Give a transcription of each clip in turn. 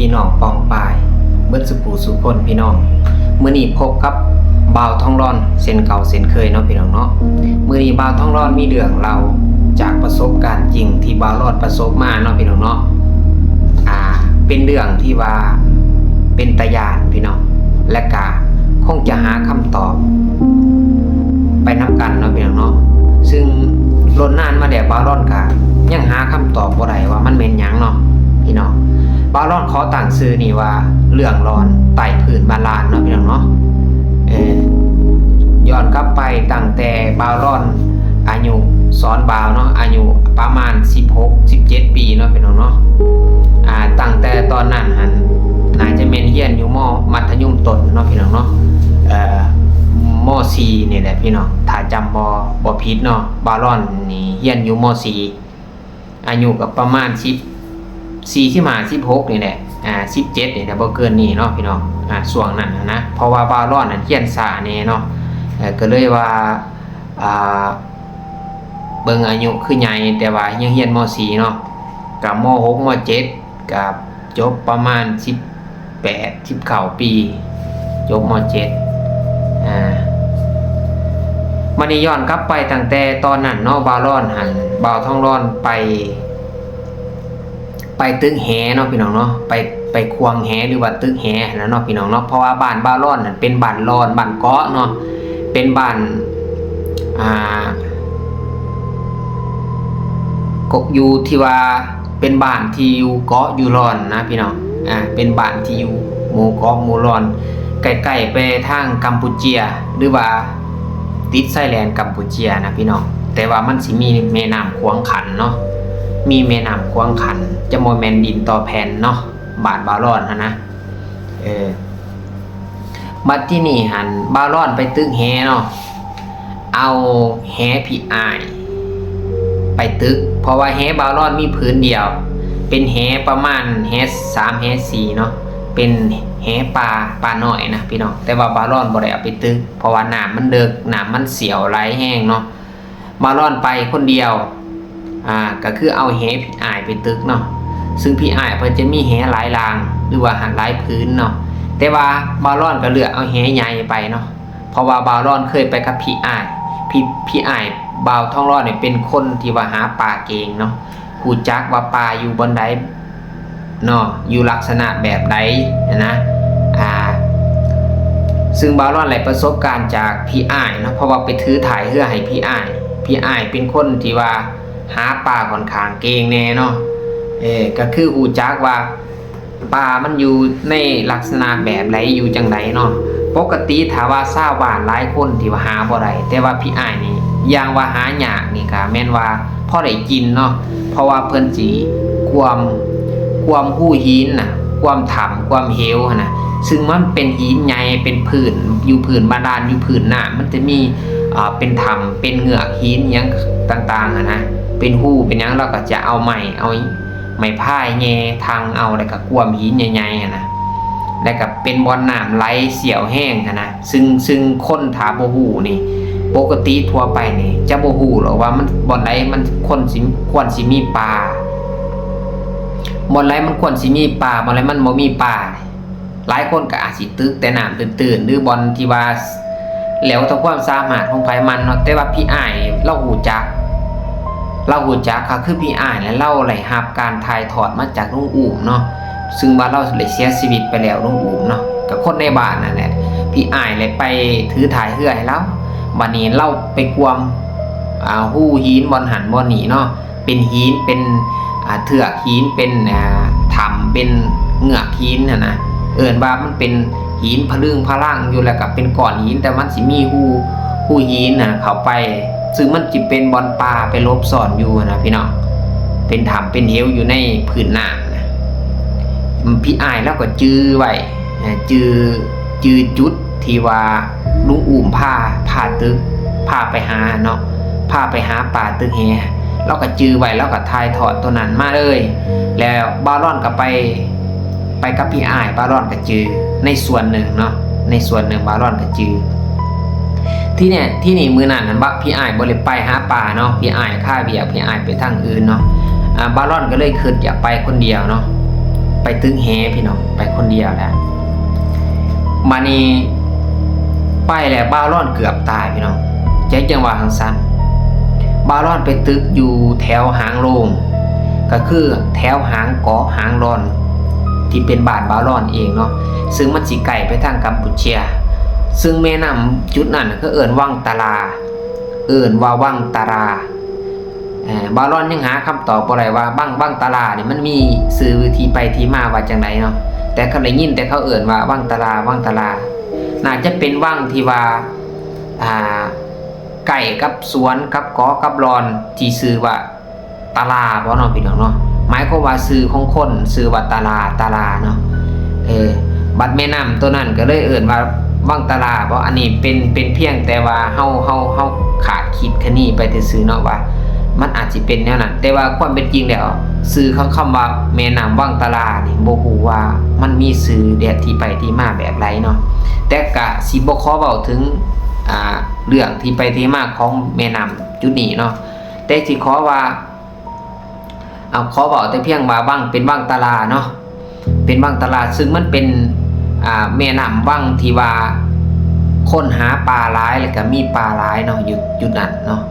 ພີ່ນ້ອງປ້ອງປາຍເບິດສູ່ຜູ້ສູ່ຄົນພີ່ນ້ອງ. ມື້ນີ້ພົບກັບບ່າວທອງລອນເຊັ່ນເກົ່າເຊັ່ນເຄີຍເນາະພີ່ນ້ອງເນາະ. ມື້ນີ້ບ່າວທອງລອນມີເລື່ອງເລົ່າຈາກປະສົບການຈິງທີ່ບ່າວລອນປະສົບມາເນາະພີ່ນ້ອງເນາະ. ອ່າ ເປັນເລື່ອງທີ່ວ່າເປັນຕາຢ້ານພີ່ນ້ອງ ແລະກະຄົງຈະຫາຄຳຕອບໄປນຳກັນເນາະພີ່ນ້ອງເນາະ. ຊຶ່ງດົນນານມາແລ້ວ ບ່າວລອນກະຍັງຫາຄຳຕອບບໍ່ໄດ້ວ່າມັນແມ່ນຫຍັງເນາະພີ່ນ້ອງ. ບ່າວລອນຂໍຕັ້ງຊື່ນີ້ວ່າເລື່ອງຫຼອນໃຕ້ພື້ນບາດານເນາະພີ່ນ້ອງເນາະ. ເອີ ຍ້ອນກັບໄປຕັ້ງແຕ່ບ່າວລອນອາຍຸ ສອນບ່າວເນາະ ອາຍຸປະມານສິບຫົກ ສິບເຈັດປີເນາະພີ່ນ້ອງເນາະ. ອ່າ ຕັ້ງແຕ່ຕອນນັ້ນຫັ້ນ ໜ້າຈະແມ່ນຮຽນຢູ່ ມ ມັດທະຍົມຕົ້ນເນາະພີ່ນ້ອງເນາະ ເອີ ມ ສີ່ນີ້ແຫຼະພີ່ນ້ອງ ຖ້າຈຳບໍ່ ບໍ່ຜິດເນາະ. ບ່າວລອນນີ້ຮຽນຢູ່ ມ ສີ່ ອາຍຸກໍປະມານສິບສີ່ ສິບຫ້າ ສິບຫົກນີ້ແຫຼະ ອ່າ ສິບເຈັດນີ້ແຫຼະ ບໍ່ເກີນນີ້ເນາະພີ່ນ້ອງ. ອ່າ ຊ່ວງນັ້ນນະ ເພາະວ່າບ່າວລອນນັ້ນຮຽນຊ້າແດ່ເນາະ ເອີ ກໍເລີຍວ່າ ອ່າ ເບິ່ງອາຍຸຄືໃຫຍ່ ແຕ່ວ່າຍັງຮຽນ ມ ສີ່ເນາະ ກໍ ມ ຫົກ ມ ເຈັດ ກໍຈົບປະມານສິບແປດ ສິບເກົ້າປີ ຈົບ ມ ເຈັດ. ອ່າ ບາດນີ້ຍ້ອນກັບໄປຕັ້ງແຕ່ຕອນນັ້ນເນາະ ບ່າວລອນຫັ້ນ ບ່າວທອງລອນໄປ ໄປຕຶກແຫເນາະພີ່ນ້ອງເນາະ ໄປ ໄປຂວາງແຫ ຫຼືວ່າຕຶກແຫຫັ້ນນະເນາະພີ່ນ້ອງເນາະ. ເພາະວ່າບ້ານບ່າວລອນນັ້ນເປັນບ້ານລອນ ບ້ານເກາະເນາະ ເປັນບ້ານ ອ່າ ກໍຢູ່ທີ່ວ່າເປັນບ້ານທີ່ຢູ່ເກາະຢູ່ລອນນະພີ່ນ້ອງ. ອ່າ ເປັນບ້ານທີ່ຢູ່ໝູ່ເກາະໝູ່ລອນ ໃກ້ໆໄປທາງກຳປູເຈຍ ຫຼືວ່າ ຕິດຊາຍແດນກຳປູເຈຍນະພີ່ນ້ອງ. ແຕ່ວ່າມັນຊິມີແມ່ນ້ຳຂວາງຂັນເນາະ ມີແມ່ນ້ຳຂວາງຂັນ ຈະບໍ່ແມ່ນດິນຕໍ່ແຜ່ນເນາະ ບ້ານບ່າວລອນຫັ້ນນະ. ເອີ ບັດທີນີ້ຫັ້ນ ບ່າວລອນໄປຕຶກແຫເນາະ ເອົາແຫພີ່ອ້າຍໄປຕຶກ ເພາະວ່າແຫບ່າວລອນມີຜືນດຽວ ເປັນແຫປະມານແຫສາມ ແຫສີ່ເນາະ ເປັນແຫປາ ປານ້ອຍນະພີ່ນ້ອງ. ແຕ່ວ່າບ່າວລອນບໍ່ໄດ້ເອົາໄປຕຶກ ເພາະວ່ານ້ຳມັນເດິກ ນ້ຳມັນສຽວໄຫຼແຮງເນາະ. ບ່າວລອນໄປຄົນດຽວ ອ່າ ກໍຄືເອົາແຫພີ່ອ້າຍໄປຕຶກເນາະ ຊຶ່ງພີ່ອ້າຍເພິ່ນຈະມີແຫຫຼາຍລ່າງ ຫຼືວ່າຫຼາຍຜືນເນາະ. ແຕ່ວ່າບ່າວລອນກໍເລືອກເອົາແຫໃຫຍ່ໄປເນາະ ເພາະວ່າບ່າວລອນເຄີຍໄປກັບພີ່ອ້າຍ ພີ່ ພີ່ອ້າຍບ່າວທອງລອນນີ້ເປັນຄົນທີ່ວ່າຫາປາເກັ່ງເນາະ ຮູ້ຈັກວ່າປາຢູ່ບ່ອນໃດ ເນາະ ຢູ່ລັກສະນະແບບໃດຫັ້ນນະ. ອ່າ ຊຶ່ງບ່າວລອນໄດ້ປະສົບການຈາກພີ່ອ້າຍເນາະ ເພາະວ່າໄປຖືຖ່າຍເຮືອໃຫ້ພີ່ອ້າຍ ພີ່ອ້າຍເປັນຄົນທີ່ວ່າຫາປາຂ້ອນຂ້າງເກັ່ງແດ່ເນາະ. ເອີ ກໍຄືຮູ້ຈັກວ່າປາມັນຢູ່ໃນລັກສະນະແບບໃດ ຢູ່ຈັ່ງໃດເນາະ. ປົກກະຕິຖ້າວ່າຊາວບ້ານຫຼາຍຄົນທີ່ວ່າຫາບໍ່ໄດ້ ແຕ່ວ່າພີ່ອ້າຍນີ້ ຢ່າງວ່າຫາຍາກນີ້ ກະແມ່ນວ່າ ພໍໄດ້ກິນເນາະ ເພາະວ່າເພິ່ນຊິກວມ ກວມຮູຫີນນະ ກວມຖ້ຳ ກວມເຫວຫັ້ນນະ ຊຶ່ງມັນເປັນຫີນໃຫຍ່ ເປັນພື້ນ ຢູ່ພື້ນບາດານ ຢູ່ພື້ນນ້ຳ ມັນຈະມີ ອ່າ ເປັນຖ້ຳ ເປັນເງືອກຫີນຫຍັງຕ່າງໆຫັ້ນນະ ເປັນຮູເປັນຫຍັງ ລາວກໍຈະເອົາໄມ້ ເອົາໄມ້ພາຍແຍ່ຖັງເອົາ ແລ້ວກໍກວມຫີນໃຫຍ່ໆຫັ້ນນະ ແລ້ວກໍເປັນບ່ອນນ້ຳໄຫຼສ່ຽວແຮງຫັ້ນນະ. ຊຶ່ງ ຊຶ່ງຄົນຖ້າບໍ່ຮູ້ນີ້ ປົກກະຕິທົ່ວໄປນີ້ຈະບໍ່ຮູ້ຫຼອກວ່າມັນ ບ່ອນໃດມັນຄວນຊິ ຄວນຊິມີປາ ບ່ອນໃດມັນຄວນຊິມີປາ ບ່ອນໃດມັນບໍ່ມີປາ. ຫຼາຍຄົນກໍອາດຊິຕຶກແຕ່ນ້ຳຕື້ນໆ ຫຼືບ່ອນທີ່ວ່າແລ້ວແຕ່ຄວາມສາມາດຂອງໃຜມັນເນາະ. ແຕ່ວ່າພີ່ອ້າຍນີ້ລາວຮູ້ຈັກ ລາວຮູ້ຈັກ ກໍຄືພີ່ອ້າຍແຫຼະ ລາວໄດ້ຮັບການຖ່າຍທອດມາຈາກລຸງອູ້ມເນາະ ຊຶ່ງວ່າລາວໄດ້ເສຍຊີວິດໄປແລ້ວ ລຸງອູ້ມເນາະ ກໍຄົນໃນບ້ານນັ້ນແຫຼະ ພີ່ອ້າຍແຫຼະໄປຖືຖ່າຍເຮືອໃຫ້ລາວ. ບາດນີ້ລາວໄປກວມ ອ່າ ຮູຫີນບ່ອນຫັ້ນບ່ອນນີ້ເນາະ ເປັນຫີນ ເປັນ ອ່າ ເທືອກຫີນ ເປັນ ອ່າ ຖ້ຳ ເປັນເງືອກຫີນຫັ້ນນະ ເອີ້ນວ່າມັນເປັນຫີນຜະລຶງຜະລັງຢູ່ ແລ້ວກໍເປັນກ້ອນຫີນ ແຕ່ມັນຊິມີຮູ ຮູຫີນນະເຂົ້າໄປ ຊຶ່ງມັນຊິເປັນບ່ອນປາໄປຫຼົບຊ້ອນຢູ່ນະພີ່ນ້ອງ ເປັນຖ້ຳເປັນເຫວຢູ່ໃນພື້ນນ້ຳນະ. ພີ່ອ້າຍລາວກໍຈື່ໄວ້ ຈື່ ຈື່ຈຸດທີ່ວ່າລຸງອູ້ມພາ ພາຕຶກ ພາໄປຫາເນາະ ພາໄປຫາປາຕຶກແຫ ລາວກໍຈື່ໄວ້ ລາວກໍຖ່າຍທອດໂຕນັ້ນມາເລີຍ. ແລ້ວບ່າວລອນກໍໄປ ໄປກັບພີ່ອ້າຍ ບ່າວລອນກໍຈື່ໃນສ່ວນໜຶ່ງເນາະ ໃນສ່ວນໜຶ່ງບ່າວລອນກໍຈື່. ທີນີ້ ທີນີ້ມື້ນັ້ນນັ້ນ ບະ ພີ່ອ້າຍບໍ່ໄດ້ໄປຫາປາເນາະ ພີ່ອ້າຍຄາວຽກ ພີ່ອ້າຍໄປທາງອື່ນເນາະ ອ່າ ບ່າວລອນກໍເລີຍຄິດຢາກໄປຄົນດຽວເນາະ. ໄປຕຶກແຫພີ່ນ້ອງ ໄປຄົນດຽວແຫຼະ. ບາດນີ້ໄປແລ້ວ ບ່າວລອນເກືອບຕາຍພີ່ນ້ອງ. ເຮັດຫຍັງວ່າຈັ່ງຊັ້ນ? ບ່າວລອນໄປຕຶກຢູ່ແຖວຫາງໂລງ ກໍຄືແຖວຫາງເກາະຫາງລອນ ທີ່ເປັນບ້ານບ່າວລອນເອງເນາະ, ຊຶ່ງມັນຊິໃກ້ໄປທາງກຳປູເຈຍ, ຊຶ່ງແມ່ນ້ຳຈຸດນັ້ນເຂົາເອີ້ນວັງຕາລາ, ເອີ້ນວ່າວັງຕາລາ. ເອີ ບ່າວລອນຍັງຫາຄຳຕອບບໍ່ໄດ້ວ່າວັງ ວັງຕາລານີ້ມັນມີຊື່ທີ່ໄປທີ່ມາວ່າຈັ່ງໃດເນາະ, ແຕ່ກໍໄດ້ຍິນແຕ່ເຂົາເອີ້ນວ່າວັງຕາລາ ວັງຕາລາ. ໜ້າຈະເປັນວັງທີ່ວ່າ ອ່າ ໃກ້ກັບສວນ ກັບເກາະ ກັບລອນ ທີ່ຊື່ວ່າຕາລາບໍ່ເນາະ ພີ່ນ້ອງເນາະ? ໝາຍຄວາມວ່າຊື່ຂອງຄົນຊື່ວ່າຕາລາ ຕາລາເນາະ. ເອີ ບັດແມ່ນ້ຳໂຕນັ້ນກໍເລີຍເອີ້ນວ່າວັງຕາລາບໍ່? ອັນນີ້ເປັນ ເປັນພຽງແຕ່ວ່າເຮົາ ເຮົາ ເຮົາຄາດຄິດຄະນີໄປຊື່ໆເນາະ ວ່າມັນອາດຊິເປັນແນວນັ້ນ, ແຕ່ວ່າຄວາມເປັນຈິງແລ້ວ ຊື່ຂອງຄຳວ່າແມ່ນ້ຳວັງຕາລານີ້ ບໍ່ຮູ້ວ່າມັນມີຊື່ແບບທີ່ໄປທີ່ມາແບບໃດເນາະ. ແຕ່ກະຊິບໍ່ຂໍເວົ້າເຖິງ ອ່າ ເລື່ອງທີ່ໄປທີ່ມາຂອງແມ່ນ້ຳຈຸດນີ້ເນາະ, ແຕ່ຊິຂໍວ່າ ເອົາ ຂໍເວົ້າແຕ່ພຽງວ່າວັງ ເປັນວັງຕາລາເນາະ, ເປັນວັງຕາລາ ຊຶ່ງມັນເປັນ ອ່າ ແມ່ນ້ຳວັງທີ່ວ່າຄົນຫາປາຫຼາຍ ແລ້ວກໍມີປາຫຼາຍເນາະ ຢູ່ຈຸດນັ້ນເນາະ.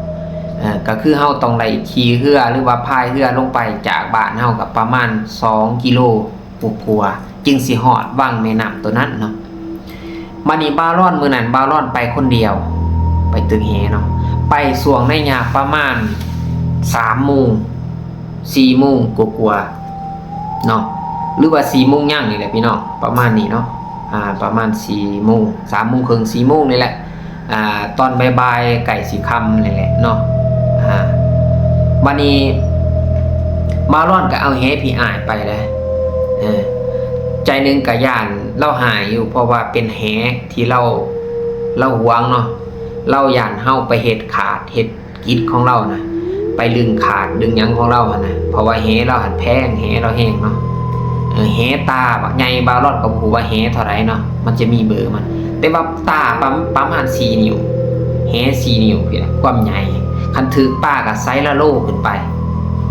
ເອີ ກໍຄືເຮົາຕ້ອງໄດ້ຂີ່ເຮືອ ຫຼືວ່າພາຍເຮືອລົງໄປຈາກບ້ານເຮົາກໍປະມານສອງກິໂລກວ່າໆ ຈຶ່ງຊິຮອດວັງແມ່ນ້ຳໂຕນັ້ນເນາະ. ບາດນີ້ບ່າວລອນ ມື້ນັ້ນບ່າວລອນໄປຄົນດຽວ ໄປຕຶກແຫເນາະ, ໄປຊ່ວງໃນຍາມປະມານສາມໂມງ ສີ່ໂມງກວ່າໆເນາະ ຫຼືວ່າສີ່ໂມງຍັງນີ້ແຫຼະພີ່ນ້ອງ ປະມານນີ້ເນາະ. ອ່າ ປະມານສີ່ໂມງ ສາມໂມງເຄິ່ງ ສີ່ໂມງນີ້ແຫຼະ, ອ່າ ຕອນບ່າຍໆ ໃກ້ຊິຄ່ຳນີ້ແຫຼະເນາະ. ອ່າ ບາດນີ້ບ່າວລອນກໍເອົາແຫພີ່ອ້າຍໄປແຫຼະ. ເອີ ໃຈໜຶ່ງກໍຢ້ານລາວຫາຍຢູ່ ເພາະວ່າເປັນແຫທີ່ລາວ ລາວຫວງເນາະ, ລາວຢ້ານເຮົາໄປເຮັດຂາດ ເຮັດ ກິດຂອງລາວນະ ໄປດຶງຂາດດຶງຫຍັງຂອງລາວຫັ້ນນະ, ເພາະວ່າແຫລາວຫັ້ນແພງ ແຫລາວແຮງເນາະ. ເອີ ແຫຕາບັກໃຫຍ່ ບ່າວລອນກໍບໍ່ຮູ້ວ່າແຫເທົ່າໃດເນາະ ມັນຈະມີເບີມັນ, ແຕ່ວ່າຕາປະ ປະມານສີ່ນິ້ວ ແຫສີ່ນິ້ວພີ້ນະ ຄວາມໃຫຍ່. ຄັນຖືກປາກໍໄຊລະໂລຂຶ້ນໄປ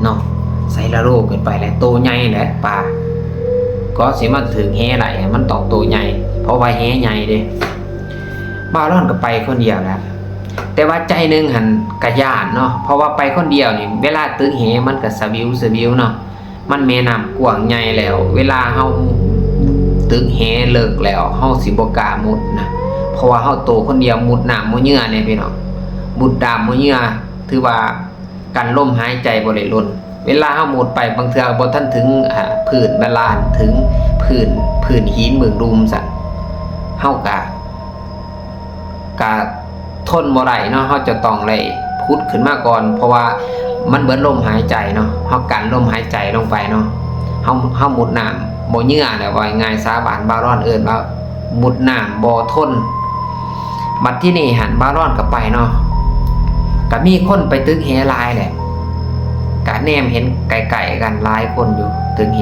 ເນາະ, ໄຊລະໂລຂຶ້ນໄປແຫຼະ ໂຕໃຫຍ່ແຫຼະປາ, ກໍຊິມາຖືກແຫໄດ້ ມັນຕ້ອງໂຕໃຫຍ່ ເພາະວ່າແຫໃຫຍ່ເດ້. ບ່າວລອນກໍໄປຄົນດຽວແຫຼະ ແຕ່ວ່າໃຈໜຶ່ງຫັ້ນກະຢ້ານເນາະ ເພາະວ່າໄປຄົນດຽວນີ້ ເວລາຕຶກແຫມັນກະສະຫວິວສະຫວິວເນາະ, ມັນແມ່ນ້ຳກວ້າງໃຫຍ່ແລ້ວ ເວລາເຮົາຕຶກແຫເລິກແລ້ວ ເຮົາຊິບໍ່ກ້າມຸດນະ ເພາະວ່າເຮົາໂຕຄົນດຽວ ມຸດນ້ຳບໍ່ເຫຍື້ອແນ່ພີ່ນ້ອງ, ມຸດນ້ຳບໍ່ເຫຍື້ອ ຖືວ່າ ກັ້ນລົມຫາຍໃຈບໍ່ໄດ້ລົ້ນ. ເວລາເຮົາມຸດໄປ ບາງເທື່ອບໍ່ທັນເຖິງ ອ່າ ພື້ນບາລານ ເຖິງພື້ນ ພື້ນຫີນເບື້ອງລຸ່ມຊັ້ນ ເຮົາກະ ກະທົນບໍ່ໄດ້ເນາະ, ເຮົາຈະຕ້ອງໄດ້ຜຸດຂຶ້ນມາກ່ອນ ເພາະວ່າມັນເບິດລົມຫາຍໃຈເນາະ, ເຮົາກັ້ນລົມຫາຍໃຈລົງໄປເນາະ, ເຮົາ ເຮົາມຸດນ້ຳບໍ່ເຫຍື້ອແລ້ວ ເວົ້າງ່າຍໆ ຊາວບ້ານບ່າວລອນເອີ້ນວ່າ ມຸດນ້ຳບໍ່ທົນ. ບັດທີນີ້ຫັ້ນ ບ່າວລອນກໍໄປເນາະ, ກໍມີຄົນໄປຕຶກແຫຫຼາຍແຫຼະ, ກໍແນມເຫັນໃກ້ໆກັນຫຼາຍຄົນຢູ່ ຕຶກແຫ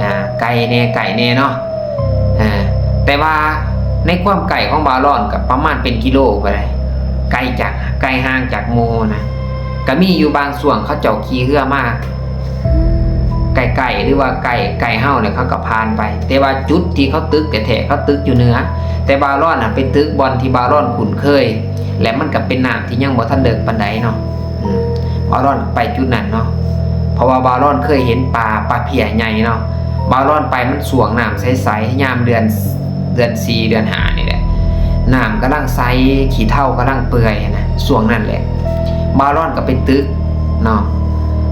ອ່າ ໄກແດ່ ໃກ້ແດ່ເນາະ. ອ່າ ແຕ່ວ່າໃນຄວາມໃກ້ຂອງບ່າວລອນກໍປະມານເປັນກິໂລໄປໄດ້ ໄກຈາກ ໄກຫ່າງຈາກໝູ່ນະ. ກໍມີຢູ່ບາງຊ່ວງເຂົາເຈົ້າຂີ່ເຮືອມາໃກ້ໆ ຫຼືວ່າໃກ້ ໃກ້ເຮົາແລ້ວເຂົາກໍຜ່ານໄປ, ແຕ່ວ່າຈຸດທີ່ເຂົາຕຶກແທ້ໆ ເຂົາຕຶກຢູ່ເໜືອ, ແຕ່ບ່າວລອນນະໄປຕຶກບ່ອນທີ່ບ່າວລອນຄຸ້ນເຄີຍ ແລະ ມັນກໍເປັນນ້ຳທີ່ຍັງບໍ່ທັນເລິກປານໃດເນາະ. ອືມ ບ່າວລອນໄປຈຸດນັ້ນເນາະ ເພາະວ່າບ່າວລອນເຄີຍເຫັນປາ ປາເພຍໃຫຍ່ເນາະ. ບ່າວລອນໄປມັນຊ່ວງນ້ຳໃສໆ ຍາມເດືອນ ເດືອນສີ່ ເດືອນຫ້ານີ້ແຫຼະ, ນ້ຳກຳລັງໃສ ຂີ້ເທົາກຳລັງເປື່ອຍຫັ້ນນະ, ຊ່ວງນັ້ນແຫຼະ ບ່າວລອນກໍໄປຕຶກເນາະ,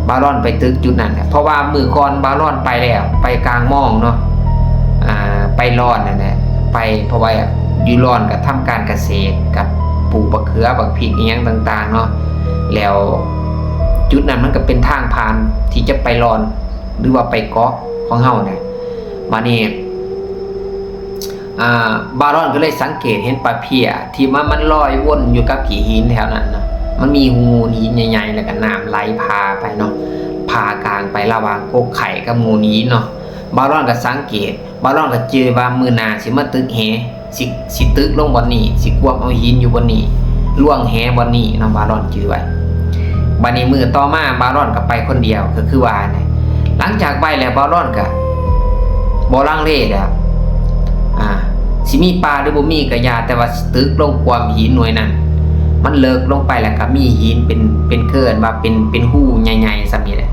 ບ່າວລອນໄປຕຶກຈຸດນັ້ນແຫຼະ. ເພາະວ່າມື້ກ່ອນບ່າວລອນໄປແລ້ວ ໄປກາງມອງເນາະ, ອ່າ ໄປລອນນັ້ນແຫຼະ ໄປ, ເພາະວ່າຢູ່ລອນກໍທຳການກະເສດ ກັບປູກບັກເຂືອ ບັກພິກ ອີ່ຫຍັງຕ່າງໆເນາະ, ແລ້ວຈຸດນັ້ນມັນກໍເປັນທາງຜ່ານທີ່ຈະໄປລອນ ຫຼືວ່າໄປເກາະຂອງເຮົາແຫຼະ. ບາດນີ້ ອ່າ ບ່າວລອນກໍເລີຍສັງເກດເຫັນປາເພຍທີ່ວ່າມັນລອຍວົນຢູ່ກັບຂີ້ຫີນແຖວນັ້ນນະ, ມັນມີຮູຫີນໃຫຍ່ໆ ແລ້ວກໍນ້ຳໄຫຼຜ່າໄປເນາະ, ຜ່າກາງໄປລະຫວ່າງກົກໄຂ່ກັບມູຫີນເນາະ. ບ່າວລອນກໍສັງເກດ, ບ່າວລອນກໍຈື່ວ່າມື້ໜ້າຊິມາຕຶກແຫ ຊິ ຊິຕຶກລົງບ່ອນນີ້ ຊິກວມເອົາຫີນຢູ່ບ່ອນນີ້ ລວງແຫບ່ອນນີ້ເນາະ, ບ່າວລອນຈື່ໄວ້. ບາດນີ້ມື້ຕໍ່ມາບ່າວລອນກໍໄປຄົນດຽວ ກໍຄືວ່ານັ້ນແຫຼະ. ຫຼັງຈາກໄປແລ້ວ ບ່າວລອນກໍ ບໍ່ລັງເລແລ້ວ ອ່າ ຊິມີປາຫຼືບໍ່ມີກໍຢ່າ ແຕ່ວ່າຊິຕຶກລົງກວມຫີນໜ່ວຍນັ້ນ ມັນເລິກລົງໄປ ແລ້ວກໍມີຫີນເປັນ ເປັນ ເອີ້ນວ່າເປັນ ເປັນຮູໃຫຍ່ໆສ່ຳນີ້ແຫຼະ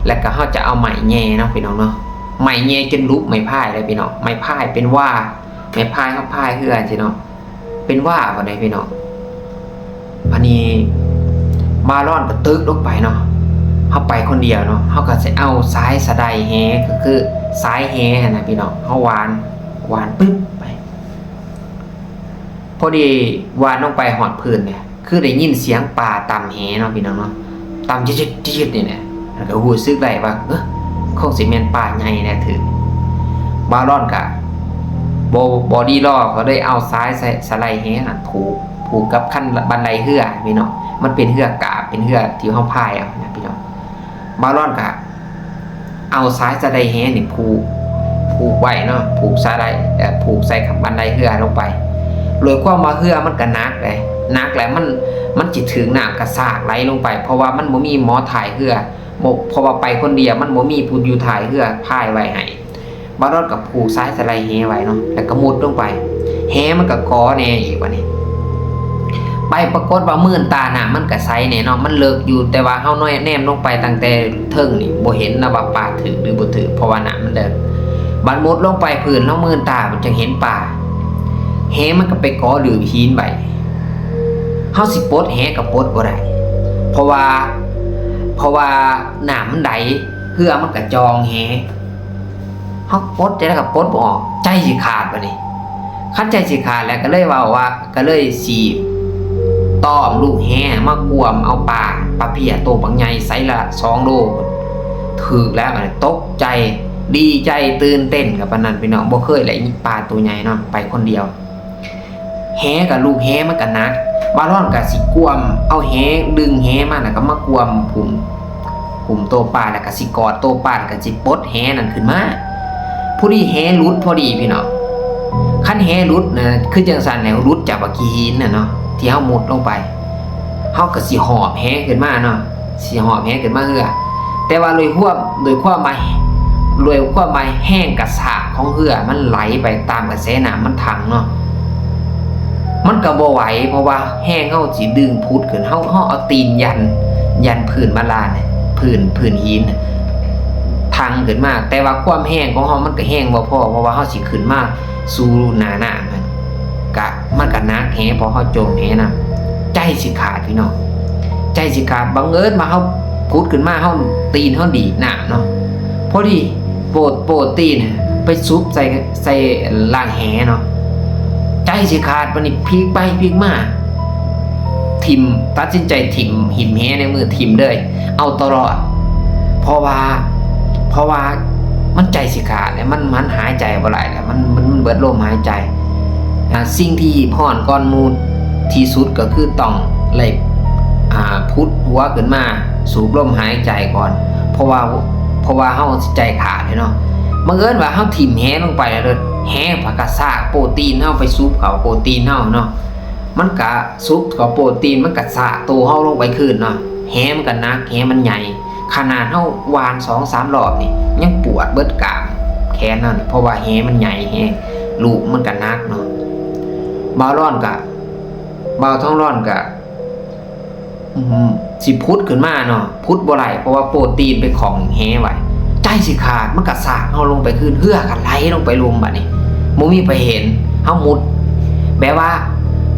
ແລ້ວກໍເຮົາຈະເອົາໄມ້ແຍ່ເນາະ ພີ່ນ້ອງເນາະ ໄມ້ແຍ່ຈົນຫຼຸບໄມ້ພາຍເລີຍ ພີ່ນ້ອງ ໄມ້ພາຍເປັນຫວ້າ ໄມ້ພາຍເຮົາພາຍເຮືອຊີ້ເນາະ ເປັນຫວ້າພຸ້ນເດ້ພີ່ນ້ອງ. ບາດນີ້ບ່າວລອນກໍຕຶກລົງໄປເນາະ ເຮົາໄປຄົນດຽວເນາະ ເຮົາກໍຊິເອົາສາຍສະໄດແຫ ກໍຄືສາຍແຫຫັ້ນນະພີ່ນ້ອງ ເຮົາຫວ່ານ ຫວ່ານປຶບໄປ ພໍດີຫວ່ານລົງໄປຮອດພື້ນເດ ຄືໄດ້ຍິນສຽງປາຕຳແຫເນາະ ພີ່ນ້ອງເນາະ ຕຳຈຶດໆໆ ນີ້ແຫຼະ ແລ້ວກໍຮູ້ສຶກໄດ້ວ່າ ເອີ ຄົງຊິແມ່ນປາໃຫຍ່ແຫຼະຖືກ. ບ່າວລອນກະບໍ່ ບໍ່ດີລໍ ກໍເລີຍເອົາສາຍສະ ສະໄລແຫຫັ້ນຜູກ ຜູກກັບຄັນບັນໄດເຮືອພີ່ນ້ອງ ມັນເປັນເຮືອກາບ ເປັນເຮືອທີ່ເຮົາພາຍເອົານະພີ່ນ້ອງ. ບ່າວລອນກະເອົາສາຍສະໄລແຫນີ້ຜູກ ຜູກໄວ້ເນາະ ຜູກສາຍໄລ ເອີ ຜູກໃສ່ບັນໄດເຮືອລົງໄປ ດ້ວຍຄວາມວ່າເຮືອມັນກະໜັກເດ້ ໜັກແລ້ວມັນ ມັນຊິຖືກນ້ຳກະຊາກໄຫຼລົງໄປ ເພາະວ່າມັນບໍ່ມີໝໍທ້າຍເຮືອ ບໍ່ ເພາະວ່າໄປຄົນດຽວ ມັນບໍ່ມີຜູ້ຢູ່ທ້າຍເຮືອພາຍໄວ້ໃຫ້. ບ່າວລອນກໍຜູກສາຍສະໄລແຫໄວ້ເນາະ ແລ້ວກໍມຸດລົງໄປ ແຫມັນກໍກໍແນ່ອີກບາດນີ້ ໄປປາກົດວ່າມື່ນຕາ ນ້ຳມັນກໍໃສແນ່ເນາະ ມັນເລິກຢູ່ ແຕ່ວ່າເຮົາແນມລົງໄປຕັ້ງແຕ່ເທິງນີ້ ບໍ່ເຫັນນະວ່າປາຖືກຫຼືບໍ່ຖືກ ເພາະວ່ານ້ຳມັນເລິກ. ບາດມຸດລົງໄປພື້ນ ເຮົາມື່ນຕາ ມັນຈຶ່ງເຫັນປາ ແຫມັນກໍໄປເກາະດື້ຫີນໄວ້ ເຮົາຊິປົດແຫກໍປົດບໍ່ໄດ້ ເພາະວ່າ ເພາະວ່ານ້ຳມັນໄຫຼ ເຮືອມັນກະຈ່ອງແຫ ເຮົາປົດຈັ່ງໃດກໍປົດບໍ່ອອກ ໃຈຊິຂາດບາດນີ້ ຄັນໃຈຊິຂາດແລ້ວກໍເລີຍເວົ້າວ່າ ກໍເລີຍຊິຕ້ອມລູກແຫມາກວມເອົາປາ ປາເພຍໂຕບັກໃຫຍ່ ໄຊລະສອງໂລ ຖືກແລ້ວບາດນີ້ ຕົກໃຈ ດີໃຈ ຕື່ນເຕັ້ນກັນປານນັ້ນ ພີ່ນ້ອງ ບໍ່ເຄີຍໄດ້ປາໂຕໃຫຍ່ເນາະ ໄປຄົນດຽວ. ແຫກໍລູກແຫມັນກໍໜັກ ບ່າວລອນກໍຊິກວມເອົາແຫ ດຶງແຫມາ ແລ້ວກໍມາກວມກຸ້ມ ກຸ້ມໂຕປາ ແລ້ວກໍຊິກອດໂຕປາ ແລ້ວກໍຊິປົດແຫນັ້ນຂຶ້ນມາ ພໍດີແຫຫຼຸດພໍດີພີ່ນ້ອງ ຄັນແຫຫຼຸດນະ ຄືຈັ່ງຊັ້ນແຫຼະ ຫຼຸດຈາກບັກຂີ້ຫີນນະເນາະ ທີ່ເຮົາມຸດລົງໄປ ເຮົາກໍຊິຫອບແຫຂຶ້ນມາເນາະ ຊິຫອບແຫຂຶ້ນມາເຮືອ ແຕ່ວ່າດ້ວຍຄວາມ ດ້ວຍຄວາມວ່າ ດ້ວຍຄວາມວ່າແຮງກະຊາກຂອງເຮືອມັນໄຫຼໄປຕາມກະແສນ້ຳມັນຖັງເນາະ ມັນກໍບໍ່ໄຫວ ເພາະວ່າແຮງເຮົາຊິດຶງຜຸດຂຶ້ນ ເຮົາ ເຮົາເອົາຕີນຢັນ ຢັນພື້ນບາດານ ພື້ນ ພື້ນຫີນຖັງຂຶ້ນມາ ແຕ່ວ່າຄວາມແຮງຂອງເຮົາມັນກໍແຮງບໍ່ພໍ ເພາະວ່າເຮົາຊິຂຶ້ນມາ ສູ່ໜ້ານ້ຳນັ້ນ ກະ ມັນກະໜັກແຮງ ເພາະເຮົາຈົມແຮນຳ ໃຈຊິຂາດພີ່ນ້ອງ ໃຈຊິຂາດ ບັງເອີນວ່າເຮົາຜຸດຂຶ້ນມາ ເຮົາ ຕີນເຮົາດີດນ້ຳເນາະ ພໍດີໂປ້ ໂປ້ຕີນໄປຊຸບໃສ່ ໃສ່ລາງແຫເນາະ ໃຈຊິຂາດ ບາດນີ້ພິກໄປພິກມາ ຖິ້ມ ຕັດສິນໃຈຖິ້ມ ຖິ້ມແຫໃນມື ຖິ້ມເລີຍ ເອົາຕະຫຼອດ ເພາະວ່າ ເພາະວ່າມັນໃຈຊິຂາດແລ້ວ ມັນ ມັນຫາຍໃຈບໍ່ໄດ້ແລ້ວ ມັນ ມັນ ມັນເບິດລົມຫາຍໃຈ ອ່າ ສິ່ງທີ່ຮີບຮ້ອນກ່ອນໝູ່ທີ່ສຸດກໍຄືຕ້ອງໄດ້ ອ່າ ຜຸດຫົວຂຶ້ນມາສູບລົມຫາຍໃຈກ່ອນ ເພາະວ່າ ເພາະວ່າເຮົາຊິໃຈຂາດເດ້ເນາະ ບັງເອີນວ່າເຮົາຖິ້ມແຫລົງໄປແລ້ວ ແຫມັນກະຊາກໂປຣຕີນເຮົາໄປສູບເຂົ້າໂປຣຕີນເຮົາເນາະ ມັນກະ ຊຸບເຂົ້າໂປຣຕີນ ມັນກະຊາກໂຕເຮົາລົງໄປຄືນເນາະ ແຫມັນກະໜັກ ແຫມັນໃຫຍ່ ຂະໜາດເຮົາຫວ່ານສອງສາມລອບນີ້ ຍັງປວດເບິດກ້າມແຂນເຮົານີ້ ເພາະວ່າແຫມັນໃຫຍ່ແຮງ ລູກມັນກະໜັກເນາະ ບ່າວລອນກະ ບ່າວທອງລອນກະ ອືມ ຊິຜຸດຂຶ້ນມາເນາະ ຜຸດບໍ່ໄດ້ ເພາະວ່າໂປຣຕີນໄປຂ້ອງແຫໄວ້ ໃຈຊິຂາດ ມັນກະຊາກເຮົາລົງໄປຄືນ ເຮືອກະໄຫຼລົງໄປລຸ່ມບາດນີ້ ບໍ່ມີໃຜເຫັນ ເຮົາມຸດ ແບບວ່າ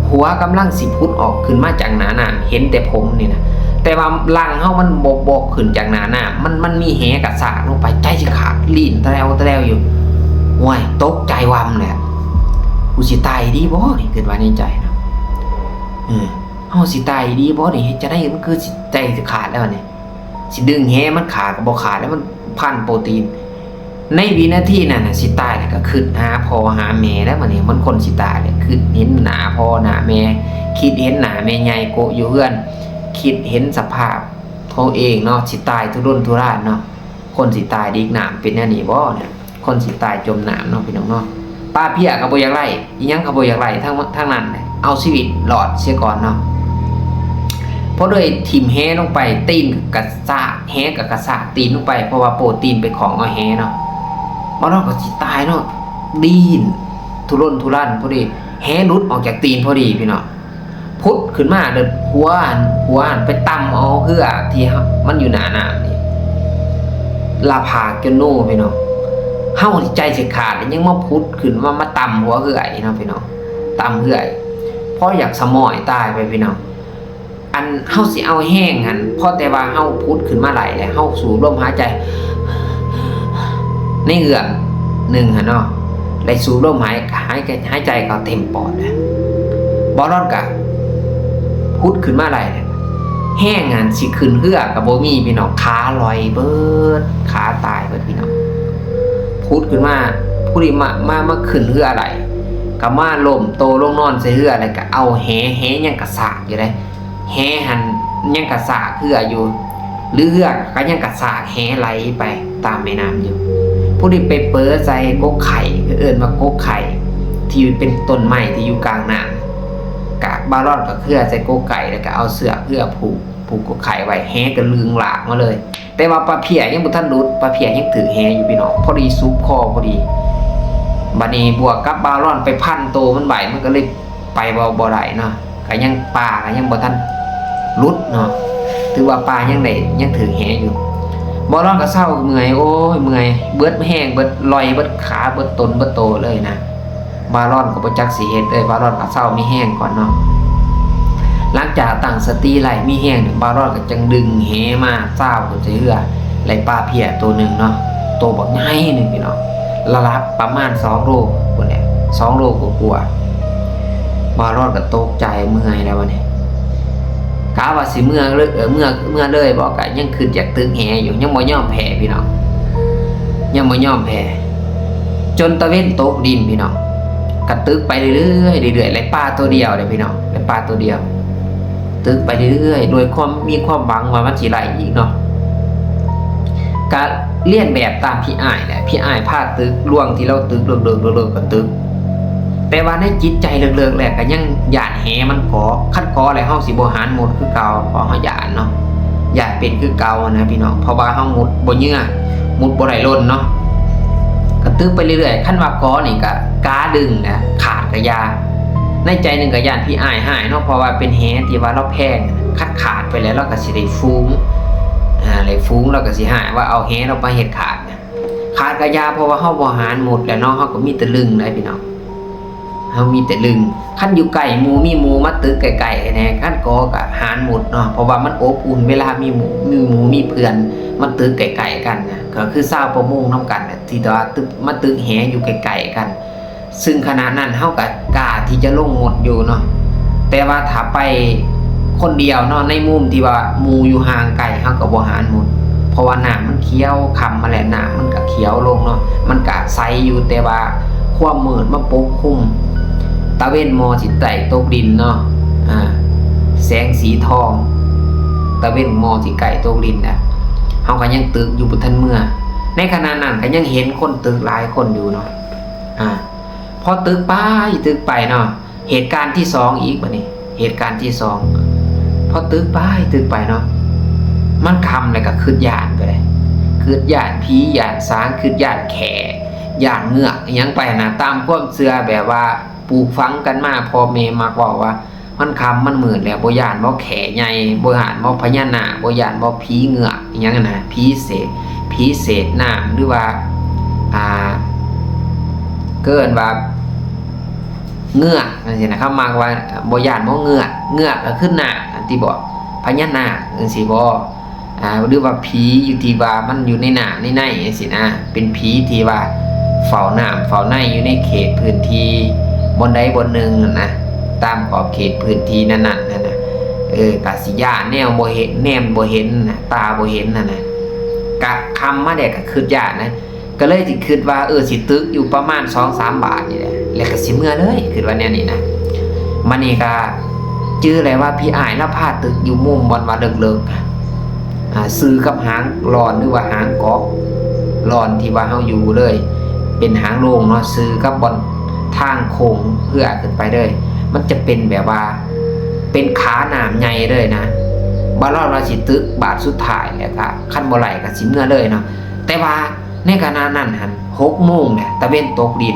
ຫົວກຳລັງຊິຜຸດອອກຂຶ້ນມາຈາກໜ້ານ້ຳ ເຫັນແຕ່ຜົມນີ້ນະ ແຕ່ວ່າຫຼັງເຮົາມັນບໍ່ ບໍ່ຂຶ້ນຈາກໜ້ານ້ຳ ມັນ ມັນມີແຫກະຊາກລົງໄປ ໃຈຊິຂາດ ລີ້ນຕະແລວຕະແລວຢູ່ ໂອ້ຍ ຕົກໃຈວ່ຳແຫຼະ ກູຊິຕາຍດີບໍ່ນີ້ ຄິດວ່າໃນໃຈນະ ເອີ ເຮົາຊິຕາຍດີບໍ່ນີ້ ເຮັດຈັ່ງໃດ ມັນຄືຊິໃຈຊິຂາດແລ້ວນີ້ ຊິດຶງແຫມັນຂາດກໍບໍ່ຂາດແລ້ວ ມັນພັນໂປຣຕີນ ໃນວິນາທີນັ້ນນະ ຊິຕາຍແລ້ວກໍຄິດຫາພໍ່ຫາແມ່ແລ້ວ ບາດນີ້ມັນຄົນຊິຕາຍແລ້ວ ຄິດເຫັນໜ້າພໍ່ໜ້າແມ່ ຄິດເຫັນໜ້າແມ່ໃຫຍ່ໂກະຢູ່ເຮືອນ ຄິດເຫັນສະພາບໂຕເອງເນາະ ຊິຕາຍທຸລົນທຸລານເນາະ ຄົນຊິຕາຍດິກນ້ຳເປັນແນວນີ້ບໍ່ນະ ຄົນຊິຕາຍຈົມນ້ຳເນາະ ພີ່ນ້ອງເນາະ ປາເພຍກໍບໍ່ຢາກໄລ່ ອີ່ຫຍັງກໍບໍ່ຢາກໄລ່ ທັງ ທັງນັ້ນແຫຼະ ເອົາຊີວິດລອດເສຍກ່ອນເນາະ ພໍໄດ້ຖິ້ມແຫລົງໄປ ຕີນກະຊາກ ແຫກໍກະຊາກຕີນລົງໄປ ເພາະວ່າໂປຣຕີນໄປຂ້ອງເອົາແຫເນາະ ບ່າວລອນກໍຊິຕາຍເນາະ ດີ້ນທຸລົນທຸລັນ ພໍດີແຫຫຼຸດອອກຈາກຕີນພໍດີພີ່ນ້ອງ. ພຸດຂຶ້ນມາ ແລ້ວຫົວ ຫົວຫັ້ນໄປຕຳເອົາເຮືອທີ່ມັນຢູ່ໜ້ານ້ຳນີ້ ລະພາກຈົນໂນພີ່ນ້ອງ. ເຮົານີ້ໃຈຊິຂາດ ແລ້ວຍັງມາພຸດຂຶ້ນມາ ມາຕຳຫົວເຮືອອີກເນາະພີ່ນ້ອງ ຕຳເຮືອອີກ ພໍຢາກສະໝ້ອຍຕາຍໄປພີ່ນ້ອງ. ອັນເຮົາຊິເອົາແຮງຫັ້ນ ພໍແຕ່ວ່າເຮົາຜຸດຂຶ້ນມາໄດ້ແລ້ວ ເຮົາສູບລົມຫາຍໃຈໃນເອືອກໜຶ່ງຫັ້ນເນາະ ໄດ້ສູບລົມຫາຍ ຫາຍ ຫາຍໃຈເຂົ້າເຕັມປອດແລ້ວ ບ່າວລອນກະຜຸດຂຶ້ນມາໄດ້ແລ້ວ. ແຮງຫັ້ນຊິຂຶ້ນເຮືອກະບໍ່ມີພີ່ນ້ອງ ຂາລອຍເບິດ ຂາຕາຍເບິດພີ່ນ້ອງ. ຜຸດຂຶ້ນມາ ຜູ້ທີ່ມາ ມາ ມາຂຶ້ນເຮືອໄດ້ ກະມາລົ້ມໂຕລົງນອນໃສ່ເຮືອ ແລ້ວກະເອົາແຫ ແຫຍັງກະຊາກຢູ່ເດ້ ແຫຫັ້ນຍັງກະຊາກເຮືອຢູ່ ຫຼືເຮືອກໍຍັງກະຊາກແຫໄຫຼໄປຕາມແມ່ນ້ຳຢູ່. ຜູ້ທີ່ໄປເປີໃສ່ກົກໄຂ່ ເອີ້ນວ່າກົກໄຂ່ ທີ່ເປັນຕົ້ນໄມ້ທີ່ຢູ່ກາງນ້ຳ ກະບ່າວລອນກໍເຄືອໃສ່ກົກໄກ່ ແລ້ວກໍເອົາເຊືອກເຮືອຜູກ ຜູກກົກໄຂ່ໄວ້ ແຫກໍລຶງລາກມາເລີຍ. ແຕ່ວ່າປາເພຍຍັງບໍ່ທັນຫຼຸດ ປາເພຍຍັງຖືກແຫຢູ່ພີ່ນ້ອງ ພໍດີຊຸບຄໍພໍດີ. ບາດນີ້ບວກກັບບ່າວລອນໄປພັນໂຕມັນໄວ້ ມັນກໍເລີຍ ໄປບໍ່ ບໍ່ໄດ້ເນາະ ກະຍັງ ປາກະຍັງບໍ່ທັນຫຼຸດເນາະ ຖືວ່າປາຍັງໄດ້ ຍັງຖືກແຫຢູ່. ບ່າວລອນກະເຊົາເມື່ອຍ ໂອ້ຍ ເມື່ອຍ ເບິດແຮງ ເບິດລອຍ ເບິດຂາ ເບິດຕົນ ເບິດໂຕເລີຍນະ. ບ່າວລອນກໍບໍ່ຈັກຊິເຮັດເລີຍ ບ່າວລອນກະເຊົາມີແຮງກ່ອນເນາະ. ຫຼັງຈາກຕັ້ງສະຕິໄດ້ມີແຮງ ບ່າວລອນກະຈຶ່ງດຶງແຫມາຊາວຂຶ້ນໃສ່ເຮືອ ໄດ້ປາເພຍໂຕໜຶ່ງເນາະ ໂຕບັກໃຫຍ່ໜຶ່ງພີ່ນ້ອງ ລະດັບປະມານສອງໂລພຸ້ນແຫຼະ ສອງໂລກວ່າໆ. ບ່າວລອນກໍຕົກໃຈເມື່ອຍແລ້ວບັດນີ້ ກະວ່າຊິເມືອເລີຍ ເອີ ເມືອ ເມືອເລີຍບໍ່ ກະຍັງຄິດຢາກຕຶກແຫຢູ່ ຍັງບໍ່ຍອມແພ້ພີ່ນ້ອງ ຍັງບໍ່ຍອມແພ້ ຈົນຕາເວັນຕົກດິນພີ່ນ້ອງ ກະຕຶກໄປເລື້ອຍໆ ເລື້ອຍໆ ໄດ້ປາໂຕດຽວເດ້ພີ່ນ້ອງ ໄດ້ປາໂຕດຽວ. ຕຶກໄປເລື້ອຍໆ ດ້ວຍຄວາມ ມີຄວາມຫວັງວ່າມັນຊິໄດ້ອີກເນາະ ກະລຽນແບບຕາມພີ່ອ້າຍແຫຼະ ພີ່ອ້າຍພາຕຶກ ລວງທີ່ລາວຕຶກເລິກໆ ເລິກໆ ກະຕຶກ ແຕ່ວ່າໃນຈິດໃຈເລິກໆ ແລ້ວກະຍັງຢ້ານແຫມັນເກາະ ຄັນເກາະແລ້ວເຮົາຊິບໍ່ຫານມຸດຄືເກົ່າ ເພາະເຮົາຢ້ານເນາະ ຢ້ານເປັນຄືເກົ່າຫັ້ນນະພີ່ນ້ອງ ເພາະວ່າເຮົາມຸດບໍ່ເຫຍື່ອ ມຸດບໍ່ໄດ້ຫຼົ່ນເນາະ. ກະຕຶກໄປເລື້ອຍໆ ຄັນວ່າເກາະນີ້ກະກາດຶງນະ ຂາດກະຢ່າ ໃນໃຈໜຶ່ງກະຢ້ານພີ່ອ້າຍຮ້າຍເນາະ ເພາະວ່າເປັນແຫທີ່ວ່າລາວແພງ ຄັນຂາດໄປແລ້ວລາວກະຊິໄດ້ຝູງ ອາ ໄດ້ຝູງ ລາວກະຊິຮ້າຍວ່າເອົາແຫລາວໄປເຮັດຂາດນະ ຂາດກະຢ່າ ເພາະວ່າເຮົາບໍ່ຫານມຸດແລ້ວເນາະ ເຮົາກະມີແຕ່ລຶງໄດ໋ພີ່ນ້ອງ ເຮົາມີແຕ່ລຶງ. ຄັນຢູ່ໃກ້ໝູ່ ມີໝູ່ມາຕຶກໃກ້ໆແດ່ ຄັນເກາະກະຫານມຸດເນາະ ເພາະວ່າມັນອົບອຸ່ນ ເວລາມີໝູ່ ມີໝູ່ມີເພື່ອນມາຕຶກໃກ້ໆກັນນະ ກະຄືຊາວປະມົງນຳກັນນະ ທີ່ວ່າຕຶກ ມາຕຶກແຫຢູ່ໃກ້ໆກັນ ຊຶ່ງຂະນະນັ້ນເຮົາກະກ້າທີ່ຈະລົງມຸດຢູ່ເນາະ ແຕ່ວ່າຖ້າໄປຄົນດຽວເນາະ ໃນມຸມທີ່ວ່າໝູ່ຢູ່ຫ່າງໄກ ເຮົາກະບໍ່ຫານມຸດ ເພາະວ່ານ້ຳມັນຂຽວ ຄ່ຳມາແລ້ວນ້ຳມັນກະຂຽວລົງເນາະ ມັນກະໃສຢູ່ ແຕ່ວ່າຄວາມມືດມາປົກຄຸມ ຕາເວັນໝໍຊິໃກ້ຕົກດິນເນາະ ອາ ແສງສີທອງ ຕາເວັນໝໍຊິໃກ້ຕົກດິນແລ້ວ ເຮົາກະຍັງຕຶກຢູ່ ບໍ່ທັນເມືອ ໃນຂະນະນັ້ນກະຍັງເຫັນຄົນຕຶກຫຼາຍຄົນຢູ່ເນາະ ອາ ພໍຕຶກໄປ ຕຶກໄປເນາະ ເຫດການທີສອງອີກ ບາດນີ້ເຫດການທີສອງ ພໍຕຶກໄປຕຶກໄປເນາະ ມັນຄ່ຳແລ້ວກະຄຶດຢ້ານໄປເລີຍ ຄຶດຢ້ານຜີຢ້ານສາງ ຄຶດຢ້ານແຂ້ ຢ້ານເງືອກອີ່ຫຍັງໄປຫັ້ນນະ ຕາມຄວາມເຊື່ອແບບວ່າປູກຝັງກັນມາ ພໍ່ແມ່ມັກເວົ້າວ່າ ມັນຄ່ຳມັນມືດແລ້ວ ບໍ່ຢ້ານບໍ່ແຂ້ໃຫຍ່ ບໍ່ຢ້ານບໍ່ພະຍານາກ ບໍ່ຢ້ານບໍ່ຜີເງືອກອີ່ຫຍັງຫັ້ນນະ ຜີເສດ ຜີເສດນ້ຳ ຫຼືວ່າ ອ່າ ເອີ້ນວ່າ ເງືອກຈັ່ງຊີ້ນະ ເຂົາມັກວ່າບໍ່ຢ້ານບໍ່ເງືອກ ເງືອກກໍຄືນາກຫັ້ນຕິບໍ ພະຍານາກຈັ່ງຊີ້ບໍ ອ່າ ຫຼືວ່າຜີຢູ່ທີ່ວ່າມັນຢູ່ໃນນ້ຳໃນໃນຈັ່ງຊີ້ນະ ເປັນຜີທີ່ວ່າເຝົ້ານ້ຳເຝົ້າໃນຢູ່ໃນເຂດພື້ນທີ່ບ່ອນໃດບ່ອນໜຶ່ງຫັ້ນນະ ຕາມຂອບເຂດພື້ນທີ່ນັ້ນໆຫັ້ນນະ ເອີ ກະຊິຢ້ານແນວບໍ່ເຫັນ ແນມບໍ່ເຫັນນະ ຕາບໍ່ເຫັນຫັ້ນນະ ກະຄ່ຳມາແລ້ວກະຄຶດຢ້ານນະ ກໍເລີຍຊິຄິດວ່າ ເອີ ຊິຕຶກຢູ່ປະມານສອງສາມບາດນີ້ແຫຼະ ແລ້ວກໍຊິເມືອເລີຍ ຄິດວ່າແນວນີ້ນະ. ບາດນີ້ກໍຈື່ແລ້ວວ່າພີ່ອ້າຍລາວພາຕຶກຢູ່ມຸມບ່ອນວ່າເລິກໆ ອາ ຊື່ກັບຫາງລອນ ຫຼືວ່າຫາງເກາະລອນທີ່ວ່າເຮົາຢູ່ເລີຍ ເປັນຫາງໂລ່ງເນາະ ຊື່ກັບບ່ອນທາງໂຄ້ງເຮືອຂຶ້ນໄປເລີຍ ມັນຈະເປັນແບບວ່າເປັນຂານ້ຳໃຫຍ່ເລີຍນະ. ບ່າວລອນວ່າຊິຕຶກບາດສຸດທ້າຍ ແລ້ວກໍຄັນບໍ່ໄດ້ກໍຊິເມືອເລີຍເນາະ ແຕ່ວ່າ ໃນຂະນະນັ້ນຫັ້ນ ຫົກໂມງແຫຼະ ຕາເວັນຕົກດິນ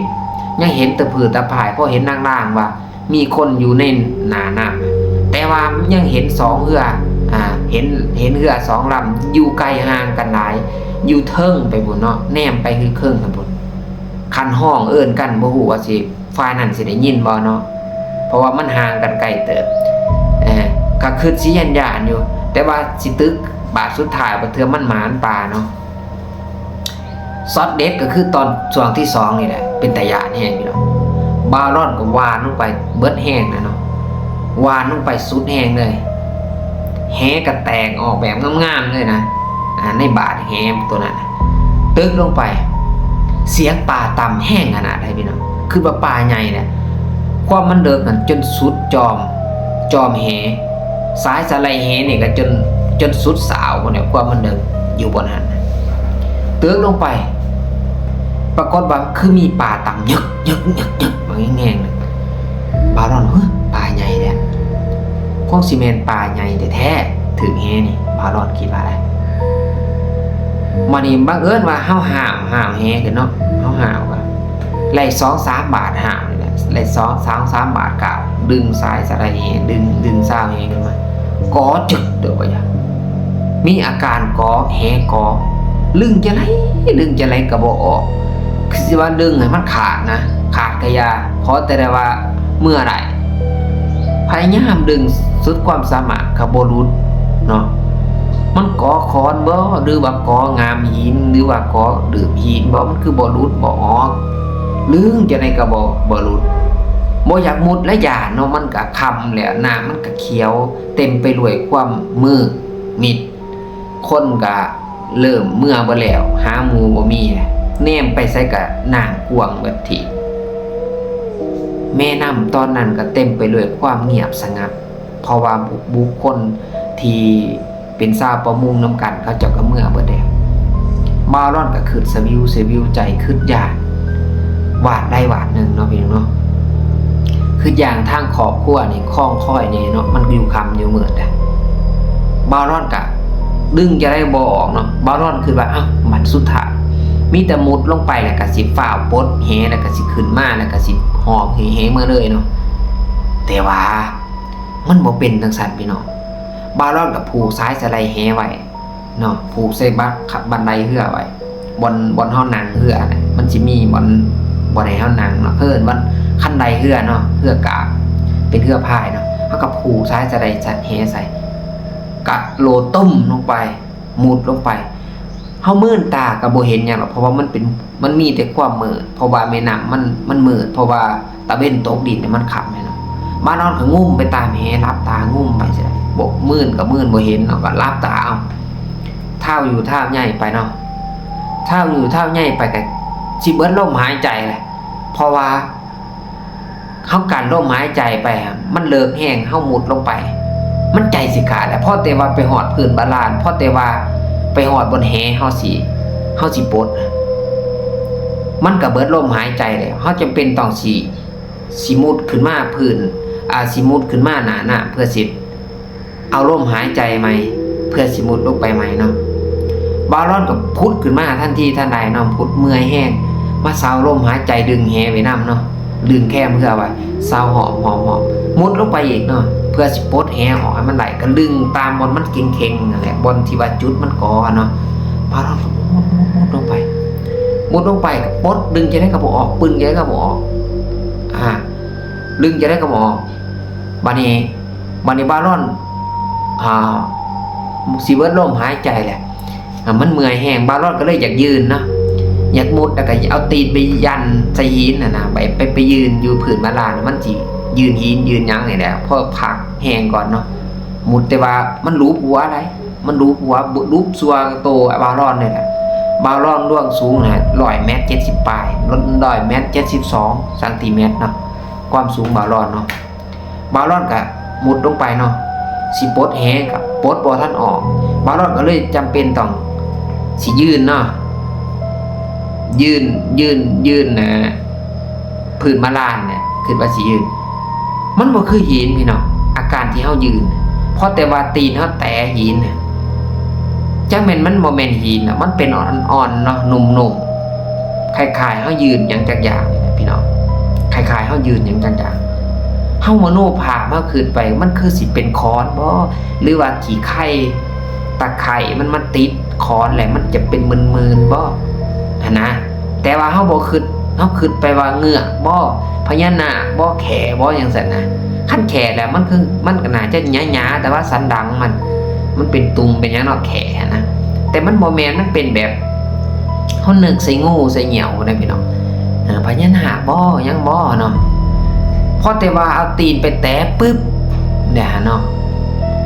ຍັງເຫັນແຕ່ຜືຕາພາຍ ພໍເຫັນລາງໆວ່າມີຄົນຢູ່ໃນໜ້ານ້ຳ ແຕ່ວ່າຍັງເຫັນສອງເຮືອ ອາ ເຫັນ ເຫັນເຮືອສອງລຳຢູ່ໄກຫ່າງກັນຫຼາຍ ຢູ່ເທິງໄປພຸ້ນເນາະ ແນມໄປເທິງໄປພຸ້ນ ຄັນຮ້ອງເອີ້ນກັນບໍ່ຮູ້ວ່າຊິ ຝ່າຍນັ້ນຊິໄດ້ຍິນບໍ່ເນາະ ເພາະວ່າມັນຫ່າງກັນໄກເຕີບ ເອີ ກະຄຶດຊິຢ້ານໆຢູ່ ແຕ່ວ່າຊິຕຶກບາດສຸດທ້າຍ ບາດເທື່ອມັນໝານປ່າເນາະ. ຊັອດເດັດກໍຄືຕອນຊ່ວງທີສອງນີ້ແຫຼະ ເປັນຕາຢ້ານແຮງພີ່ນ້ອງ ບ່າວລອນກໍຫວ່ານລົງໄປເບິດແຮງນະເນາະ ຫວ່ານລົງໄປສຸດແຮງເລີຍ ແຫກໍແຕກອອກແບບງາມໆເລີຍນະ ອາ ໃນບາດແຫຕົວນັ້ນນະ ຕຶກລົງໄປ ສຽງປາຕ່ຳແຮງຂະໜາດໃດພີ່ນ້ອງ ຄືວ່າປາໃຫຍ່ແຫຼະ ຄວາມມັນເລິກຫັ້ນຈົນສຸດຈອມ ຈອມແຫ ສາຍສະໄລແຫນີ້ກໍຈົນ ຈົນສຸດສາວພຸ້ນແຫຼະ ຄວາມມັນເລິກຢູ່ບ່ອນຫັ້ນນະ ຕຶກລົງໄປ ປາກົດວ່າຄືມີປາຕ່ຳ ຍຶກໆໆໆ ມາແຮງໆ ບ່າວລອນ ຫຶ ປາໃຫຍ່ແທ້ ຄົງຊິແມ່ນປາໃຫຍ່ແທ້ໆ ຖືກແຫນີ້ ບ່າວລອນຄິດວ່າໄດ໋ ມານີ້ບັງເອີນວ່າເຮົາຫ້າວ ຫ້າວແຫຂຶ້ນເນາະ ເຮົາຫ້າວກໍໄດ້ສອງສາມບາດ ຫ້າວນີ້ແຫຼະ ໄດ້ສອງສາມ ສາມບາດກາວ ດຶງສາຍສະໄລແຫ ດຶງ ດຶງຊາວແຫຂຶ້ນມາ ກໍຈຶກ ເດີວ່າຢ່າ ມີອາການກໍ ແຫກໍ ດຶງຈັ່ງໃດ ດຶງຈັ່ງໃດກໍບໍ່ອອກ ຄືຊິວ່າດຶງໃຫ້ມັນຂາດນະ ຂາດກະຢ່າ ຂໍແຕ່ໄດ້ວ່າເມືອໄດ້ ພະຍາຍາມດຶງສຸດຄວາມສາມາດກໍບໍ່ຫຼຸດເນາະ ມັນກໍຄ້ອນບໍ ຫຼືວ່າກໍງາມຫີນ ຫຼືວ່າກໍດືບຫີນບໍ ມັນຄືບໍ່ຫຼຸດບໍ່ອອກ ດຶງຈັ່ງໃດກໍບໍ່ ບໍ່ຫຼຸດ ບໍ່ຢາກມຸດແລະ ຢ້ານເນາະ ມັນກໍຄ່ຳແລ້ວ ນ້ຳມັນກໍຂຽວ ເຕັມໄປດ້ວຍຄວາມມືດມິດ ຄົນກະເລີ່ມເມືອເບິດແລ້ວ ຫາໝູ່ບໍ່ມີ ແນມໄປໃສກະນ້ຳກວາງເບິດທີ່ ແມ່ນ້ຳຕອນນັ້ນກະເຕັມໄປດ້ວຍຄວາມງຽບສະຫງັບ ເພາະວ່າບຸ ບຸກຄົນທີ່ເປັນຊາວປະມົງນຳກັນ ເຂົາເຈົ້າກະເມືອເບິດແລ້ວ ບ່າວລອນກະຄຶດສະວິວສະວິວໃຈ ຄຶດຢ້ານ ຫວາດໃດຫວາດໜຶ່ງເນາະ ພີ່ນ້ອງເນາະ ຄຶດຢ່າງທາງຄອບຄົວນີ້ ຄອງຄອຍແດ່ເນາະ ມັນຢູ່ຄ່ຳຢູ່ມືດແລ້ວ ບ່າວລອນກະດຶງຈັ່ງໃດບໍ່ອອກເນາະ ບ່າວລອນຄຶດວ່າ ເອົ້າ ບັດສຸດທ້າຍ ມີແຕ່ມຸດລົງໄປ ແລ້ວກະຊິຟ້າວປົດແຫ ແລ້ວກະຊິຂຶ້ນມາ ແລ້ວກະຊິຫອບແຫເມືອເລີຍເນາະ ແຕ່ວ່າມັນບໍ່ເປັນຈັ່ງຊັ້ນ ພີ່ນ້ອງ ບ່າວລອນກະຜູກສາຍສະໄລແຫໄວ້ ເນາະ ຜູກໃສ່ບັນ ບັນໄດເຮືອໄວ້ ບ່ອນ ບ່ອນເຮົານັ່ງເຮືອນະ ມັນຊິມີບ່ອນ ບ່ອນໃຫ້ເຮົານັ່ງເນາະ ເອີ້ນວ່າຄັນໄດເຮືອເນາະ ເຮືອກາງ ເປັນເຮືອພາຍເນາະ ເຮົາກໍຜູກສາຍສະໄລສັດແຫໃສ່ ກະໂລດຕຸ້ມລົງໄປ ມຸດລົງໄປ ເຮົາມືນຕາກໍບໍ່ເຫັນຫຍັງດອກ ເພາະວ່າມັນເປັນ ມັນມີແຕ່ຄວາມມືດ ເພາະວ່າແມ່ນ້ຳມັນ ມັນມືດ ເພາະວ່າຕາເວັນຕົກດິນນີ້ມັນຄ່ຳແມ່ນບໍ່ ບ່າວລອນກໍງຸ້ມໄປຕາມແຫ ຫຼັບຕາງຸ້ມໄປຊີ້ແຫຼະ ບໍ່ ມືນກໍມືນບໍ່ເຫັນເນາະ ກໍຫຼັບຕາເອົາ ທ້າວຢູ່ທ້າວໃຫຍ່ໄປເນາະ ທ້າວຢູ່ທ້າວໃຫຍ່ໄປກໍຊິເບິດລົມຫາຍໃຈແຫຼະ ເພາະວ່າເຮົາກັ້ນລົມຫາຍໃຈໄປ ມັນເລິກແຮງ ເຮົາມຸດລົງໄປ ມັນໃຈຊິຂາດແຫຼະ ພໍແຕ່ວ່າໄປຮອດພື້ນບາດລານ ພໍແຕ່ວ່າໄປຮອດບ່ອນແຫ ເຮົາຊິ ເຮົາຊິປົດ ມັນກໍເບິດລົມຫາຍໃຈແລ້ວ ເຮົາຈຳເປັນຕ້ອງຊິ ຊິມຸດຂຶ້ນມາພື້ນ ອາ ຊິມຸດຂຶ້ນມາໜ້ານ້ຳ ເພື່ອຊິເອົາລົມຫາຍໃຈໃໝ່ ເພື່ອຊິມຸດລົງໄປໃໝ່ເນາະ ບ່າວລອນກໍຜຸດຂຶ້ນມາທັນທີທັນໃດເນາະ ຜຸດເມື່ອຍແຮງ ມາເຊົາລົມຫາຍໃຈ ດຶງແຫໄວ້ນຳເນາະ ດຶງແຄມເຮືອໄວ້ ເຊົາຫອບ ຫອບ ຫອບ ມຸດລົງໄປອີກເນາະ ເພື່ອຊິປົດແຫອອກໃຫ້ມັນໄດ້ ກໍດຶງຕາມບ່ອນມັນເຄັ່ງໆນັ້ນແຫຼະ ບ່ອນທີ່ວ່າຈຸດມັນກໍເນາະ ບ່າວລອນກໍມຸດ ມຸດ ມຸດລົງໄປ ມຸດລົງໄປກໍປົດ ດຶງຈັ່ງໃດກໍບໍ່ອອກ ປຶ້ງຈັ່ງໃດກໍບໍ່ອອກ ອາ ດຶງຈັ່ງໃດກໍບໍ່ອອກ ບາດນີ້ ບາດນີ້ບ່າວລອນ ອ່າ ຊິເບິດລົມຫາຍໃຈແຫຼະ ອ່າ ມັນເມື່ອຍແຮງ ບ່າວລອນກໍເລີຍຢາກຢືນເນາະ ຢາກມຸດ ແລ້ວກໍເອົາຕີນໄປຢັນໃສ່ຫີນຫັ້ນນະ ໄປ ໄປ ໄປຢືນຢູ່ພື້ນບາດລານ ມັນຊິຢືນຫີນຢືນຫຍັງນີ້ແຫຼະ ພໍພັກແຮງກ່ອນເນາະ ມຸດ ແຕ່ວ່າມັນຫຼຸບຫົວໃດ ມັນຫຼຸບຫົວ ຫຼຸບສ່ວງໂຕບ່າວລອນນີ້ແຫຼະ ບ່າວລອນລວງສູງນະ ຮ້ອຍແມັດ ເຈັດສິບປາຍ ຮ້ອຍແມັດ ເຈັດສິບສອງຊັງຕີແມັດເນາະ ຄວາມສູງບ່າວລອນເນາະ ບ່າວລອນກະມຸດລົງໄປເນາະ ຊິປົດແຫກະປົດບໍ່ທັນອອກ ບ່າວລອນກໍເລີຍຈຳເປັນຕ້ອງຊິຢືນເນາະ ຢືນ ຢືນ ຢືນ ອ່າ ພື້ນມາລານນະ ຄິດວ່າຊິຢືນ ມັນບໍ່ຄືຫີນພີ່ນ້ອງ ອາການທີ່ເຮົາຢືນ ເພາະແຕ່ວ່າຕີນເຮົາແຕະຫີນນະ ຈັກແມ່ນມັນບໍ່ແມ່ນຫີນນະ ມັນເປັນອ່ອນໆເນາະ ນຸ່ມໆ ຄ້າຍໆເຮົາຍື່ນຫຍັງຈັກຢ່າງນີ້ແຫຼະພີ່ນ້ອງ ຄ້າຍໆເຮົາຍື່ນຫຍັງຈັກຢ່າງ. ເຮົາມະໂນພາບ ເຮົາຄິດໄປ ມັນຄືຊິເປັນຂອນບໍ ຫຼືວ່າຂີ້ໄຄ ຕະໄຄ ມັນມາຕິດຂອນແລ້ວມັນຈະເປັນໝື່ນໆບໍ ຫັ້ນນະ. ແຕ່ວ່າເຮົາບໍ່ຄິດ ເຮົາຄິດໄປວ່າເງືອກບໍ ພະຍານາກບໍ ແຂ້ບໍ ຈັ່ງຊັ້ນນະ. ຄັນແຂ້ແລ້ວມັນຄື ມັນກໍໜ້າຈະຫຍາໆ ແຕ່ວ່າສັນດານມັນ ມັນເປັນຕຸ່ມເປັນຫຍັງເນາະ ແຂ້ຫັ້ນນະ. ແຕ່ມັນບໍ່ແມ່ນ ມັນເປັນແບບ ເຮົານຶກໃສ່ງູໃສ່ຫຍັງພຸ້ນນະພີ່ນ້ອງ ເອີ ພະຍານາກບໍ ຫຍັງບໍເນາະ. ພໍແຕ່ວ່າເອົາຕີນໄປແຕະປຶບ ແນວຫັ້ນເນາະ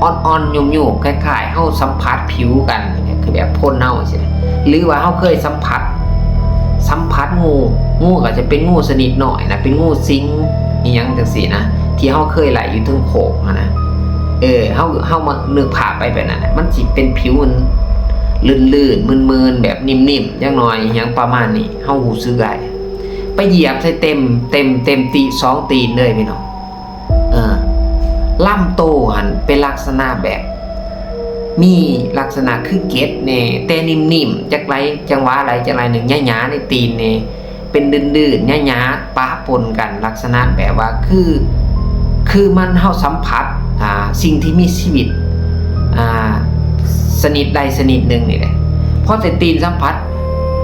ອ່ອນໆ ຫຍຸ້ມໆ ຄ້າຍໆເຮົາສຳຜັດຜິວກັນ ຄືແບບຄົນເຮົາຊີ້ນະ ຫຼືວ່າເຮົາເຄີຍສຳຜັດ ສຳຜັດງູ ງູກໍຈະເປັນງູຊະນິດນ້ອຍນະ ເປັນງູສິງອີ່ຫຍັງຈັ່ງຊີ້ນະ ທີ່ເຮົາເຄີຍໄລ່ຢູ່ເທິງໂຄກຫັ້ນນະ. ເອີ ເຮົາ ເຮົາມານຶກພາບໄປແບບນັ້ນນະ ມັນຊິເປັນຜິວລື່ນໆ ມື່ນໆ ແບບນິ່ມໆ ຈັກໜ່ອຍ ຫຍັງປະມານນີ້ ເຮົາຮູ້ສຶກໄດ້. ໄປຢຽບໃສ່ເຕັມ ເຕັມ ເຕັມຕີ ສອງຕີນເລີຍພີ່ນ້ອງ. ເອີ ລຳໂຕຫັ້ນເປັນລັກສະນະແບບ ມີລັກສະນະຄືເກັດແດ່ ແຕ່ນິ່ມໆ ຈັກໄຫຼ ຈັງຫວະໄຫຼ ຈັກໄຫຼໜຶ່ງ ຫຍາໆ ໃນຕີນແດ່ ເປັນດື້ນໆ ຫຍາໆ ປະປົນກັນ ລັກສະນະແບບວ່າ ຄື ຄືມັນ ເຮົາສຳຜັດ ອ່າ ສິ່ງທີ່ມີຊີວິດ ອ່າ ຊະນິດໃດຊະນິດໜຶ່ງນີ້ແຫຼະ. ພໍແຕ່ຕີນສຳຜັດ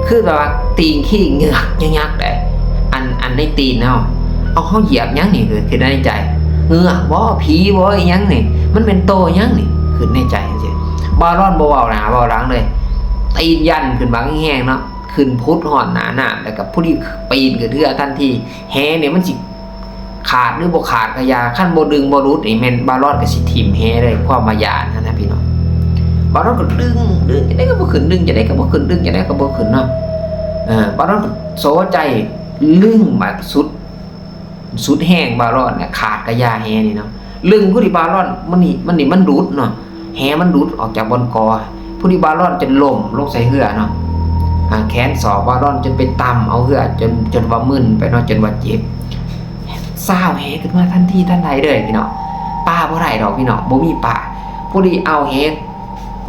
ຄືແບບວ່າຕີນຂີ້ເງືອກຍັກໆ ໄດ໋ ອັນ ອັນໃນຕີນເຮົາ ເອົາ ເຮົາຢຽບຫຍັງນີ້ ຄື ຄິດໃນໃຈ ເງືອກບໍ ຜີບໍ ອີ່ຫຍັງນີ້ ມັນແມ່ນໂຕຫຍັງນີ້ ຄິດໃນໃຈຈັ່ງຊີ້. ບ່າວລອນບໍ່ເວົ້າໜ້າເວົ້າຫຼັງເລີຍ ຕີນຢັນຂຶ້ນບັກແຮງເນາະ ຂຶ້ນຜຸດຮອດໜ້ານ້ຳ ແລ້ວກໍພໍດີປີນຂຶ້ນເຮືອທັນທີ. ແຫນີ້ມັນຊິ ຂາດຫຼືບໍ່ຂາດກະຢ່າ ຄັນບໍ່ດຶງບໍ່ຫຼຸດນີ້ແມ່ນບ່າວລອດກະຊິຖິ້ມແຫເລີຍ ຄວາມວ່າຢ້ານຫັ້ນນະພີ່ນ້ອງ. ບ່າວລອດກະດຶງ ດຶງຈັ່ງໃດກະບໍ່ຂຶ້ນ ດຶງຈັ່ງໃດກະບໍ່ຂຶ້ນ ດຶງຈັ່ງໃດກະບໍ່ຂຶ້ນເນາະ. ເອີ ບ່າວລອດກະໂສໃຈ ດຶງບາດສຸດ ສຸດແຮງ ບ່າວລອດນະ ຂາດກະຢ່າແຫນີ້ເນາະ. ດຶງພໍດີບ່າວລອດ ມັນນີ້ ມັນນີ້ມັນຫຼຸດເນາະ ແຫມັນຫຼຸດອອກຈາກບ່ອນກໍ ພໍດີບ່າວລອດຈົນລົ້ມລົງໃສ່ເຮືອເນາະ. ອາ ແຂນສອກບ່າວລອດຈົນໄປຕຳເອົາເຮືອ ຈົນ ຈົນວ່າມຶນໄປເນາະ ຈົນວ່າເຈັບ. ຊາວແຫຂຶ້ນມາທັນທີທັນໃດເລີຍພີ່ນ້ອງ ປາບໍ່ໄດ້ດອກພີ່ນ້ອງ ບໍ່ມີປາ. ພໍດີເອົາແຫ